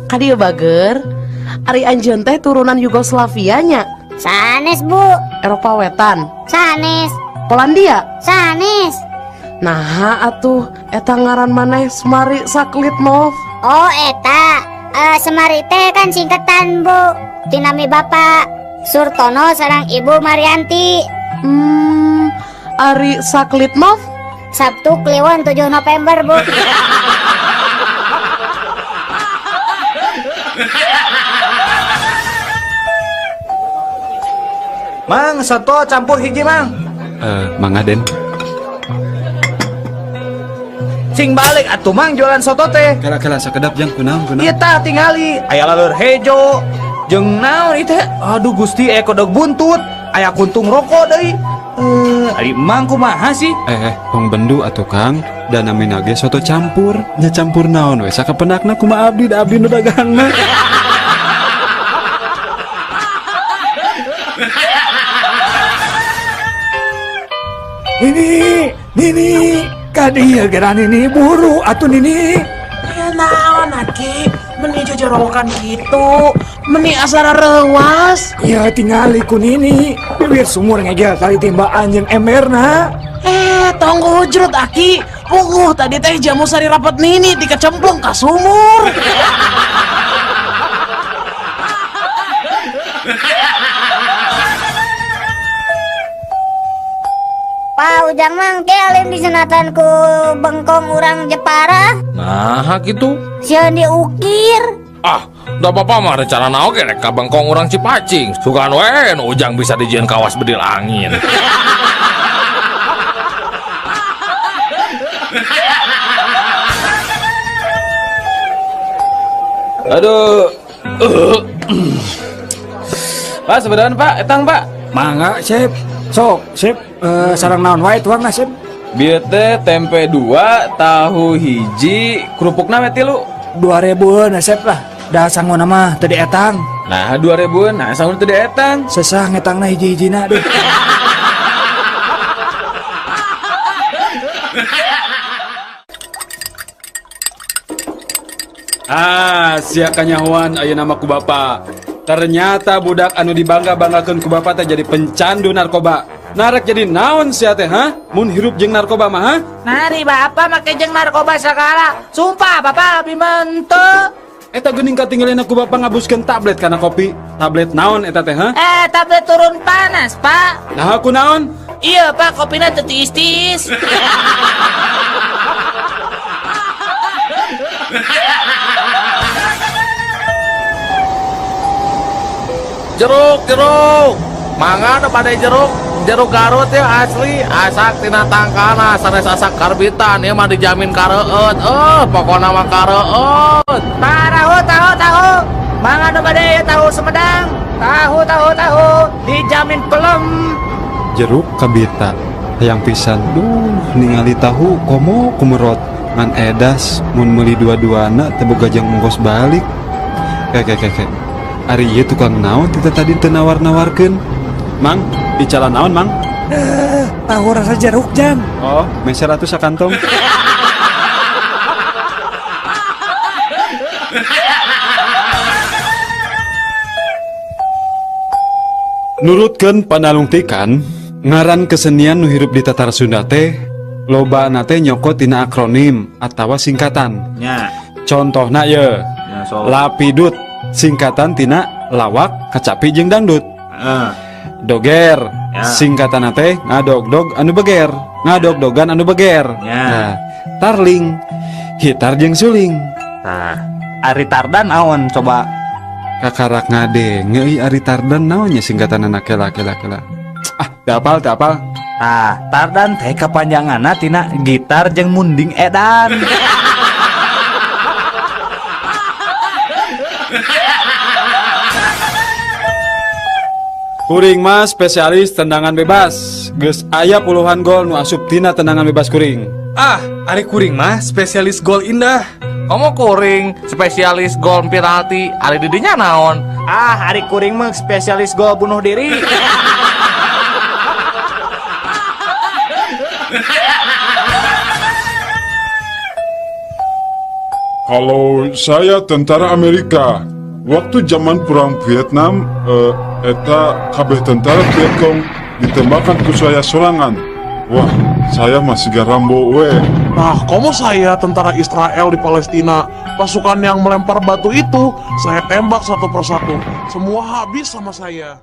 Kadieu bager. Ari anjeun teh turunan Yugoslavia nya. Sanes Bu. Eropa Wetan. Sanes. Polandia. Sanes. Nah atuh eta ngaran maneh Semari Saklitnov. Oh eta, Semari teh kan singkatan Bu tinami Bapak Surtono sareng Ibu Marianti. Ari Saklitnov? Sabtu Kliwon 7 November Bu. Mang, soto campur hiji mang. Mangga Den. Cing balik atuh mang jualan soto teh. Kala-kala sakedap jang kunaon kunaon. Ieu tah tingali, aya laleur hejo. Jeung naon ieu teh? Aduh Gusti, aya kodok buntut, aya kuntung rokok deui. Ari mang kumaha sih? Tong bendu atuh Kang, da namina ge soto campur. Nya campur naon we sakapendakna kumaha abdi da abdi nu dagangna. Nini, Nini, kadieu geura Nini buru atuh Nini. Ya naon aki, meni jojorowokan kitu, meni asara reuas. Ya tingali ku Nini, bibir sumur ngegel tali timbaan jeung emberna. Tong hujrut aki, puguh tadi teh jamu sari rapat Nini dikecemplung ka sumur. Pak Ujang mang ke alim disunatan ku bengkong urang Jepara. Nah gitu. Sieun diukir. Ah, da bapak mah rencana naon ge rek ka bengkong urang Cipacing. Sugan we nu Ujang bisa dijieun kawas bedil angin. Aduh. Pak, sebenarnya Pak, etang Pak. Mangga, Sip. Sok, Sip, sarang naon wae tuangna, Sip. Bieu teh tempe 2, tahu hiji, kerupukna we 3. 2000-eun Sip lah. Da sanguna mah teu dietang. Nah, 2000-eun, nah sanguna teu dietang. Sesah ngetangna hiji-hijina duh. Ah, sia kanyahoan ayeuna mah ku bapa. Ternyata budak anu dibangga-banggakeun ku bapa teh jadi pencandu narkoba. Narek jadi naon sia teh, ha? Mun hirup jeung narkoba mah, ha? Nari bapa make jeung narkoba sagala. Sumpah bapa abi menteu. Eta geuning katinggalina ku bapa ngabuskeun tablet kana kopi. Tablet naon eta teh, ha? Tablet turun panas, Pak. Nah, aku naon? Iya, Pak, kopina teu tiis-tiis. Jeruk, jeruk. Mangga nu bade jeruk, jeruk Garut ya asli, asak tina tangkana sanes asak karbitan ieu mah dijamin kareueut. Pokona mah kareueut. Tahu, tahu, tahu. Mangga nu bade tahu Sumedang. Tahu, tahu, tahu. Dijamin pelem. Jeruk kabita hayang pisan. Duh, ningali tahu komo kumerot. Ngan edas mun meuli dua-duana teu boga jang ongkos balik. Kek. Ari ieu tukang naon tita tadi teu nawar-nawarkeun. Mang, icalan naon, Mang? Tahu rasa jeruk, Jang. Oh, meser atuh sakantong. Nurutkeun panalungtikan, ngaran kesenian nu hirup di Tatar Sunda teh lobana teh nyokot tina akronim atawa singkatan. Nya. Contohna ye. Nya, sok. Lapidut singkatan tina lawak, kacapi jeung dangdut. Heeh. Doger Ya. singkatan teh ngadogdog anu beger, ngadogdogan anu beger. Ya. Nah, tarling hitar jeung suling. Nah, ari tardan naon coba? Kakarak ngadenge euy ari tardan naonnya singkatan anak kela kela kela. Ah, teu apal, teu apal. Tah, tardan teh kapanjanganna tina gitar jeung munding edan. Kuring mah spesialis tendangan bebas. Geus aya puluhan gol nu asup tina tendangan bebas kuring. Ah, ari kuring mah spesialis gol indah. Komo kuring spesialis gol penalti, ari didinya naon? Ah, ari kuring mah spesialis gol bunuh diri. Kalau saya tentara Amerika, waktu zaman perang Vietnam, eta kabeh tentara Vietcong ditembakkan ku saya sorangan. Wah, saya masih Rambo we. Nah, komo saya tentara Israel di Palestina. Pasukan yang melempar batu itu, saya tembak satu persatu. Semua habis sama saya.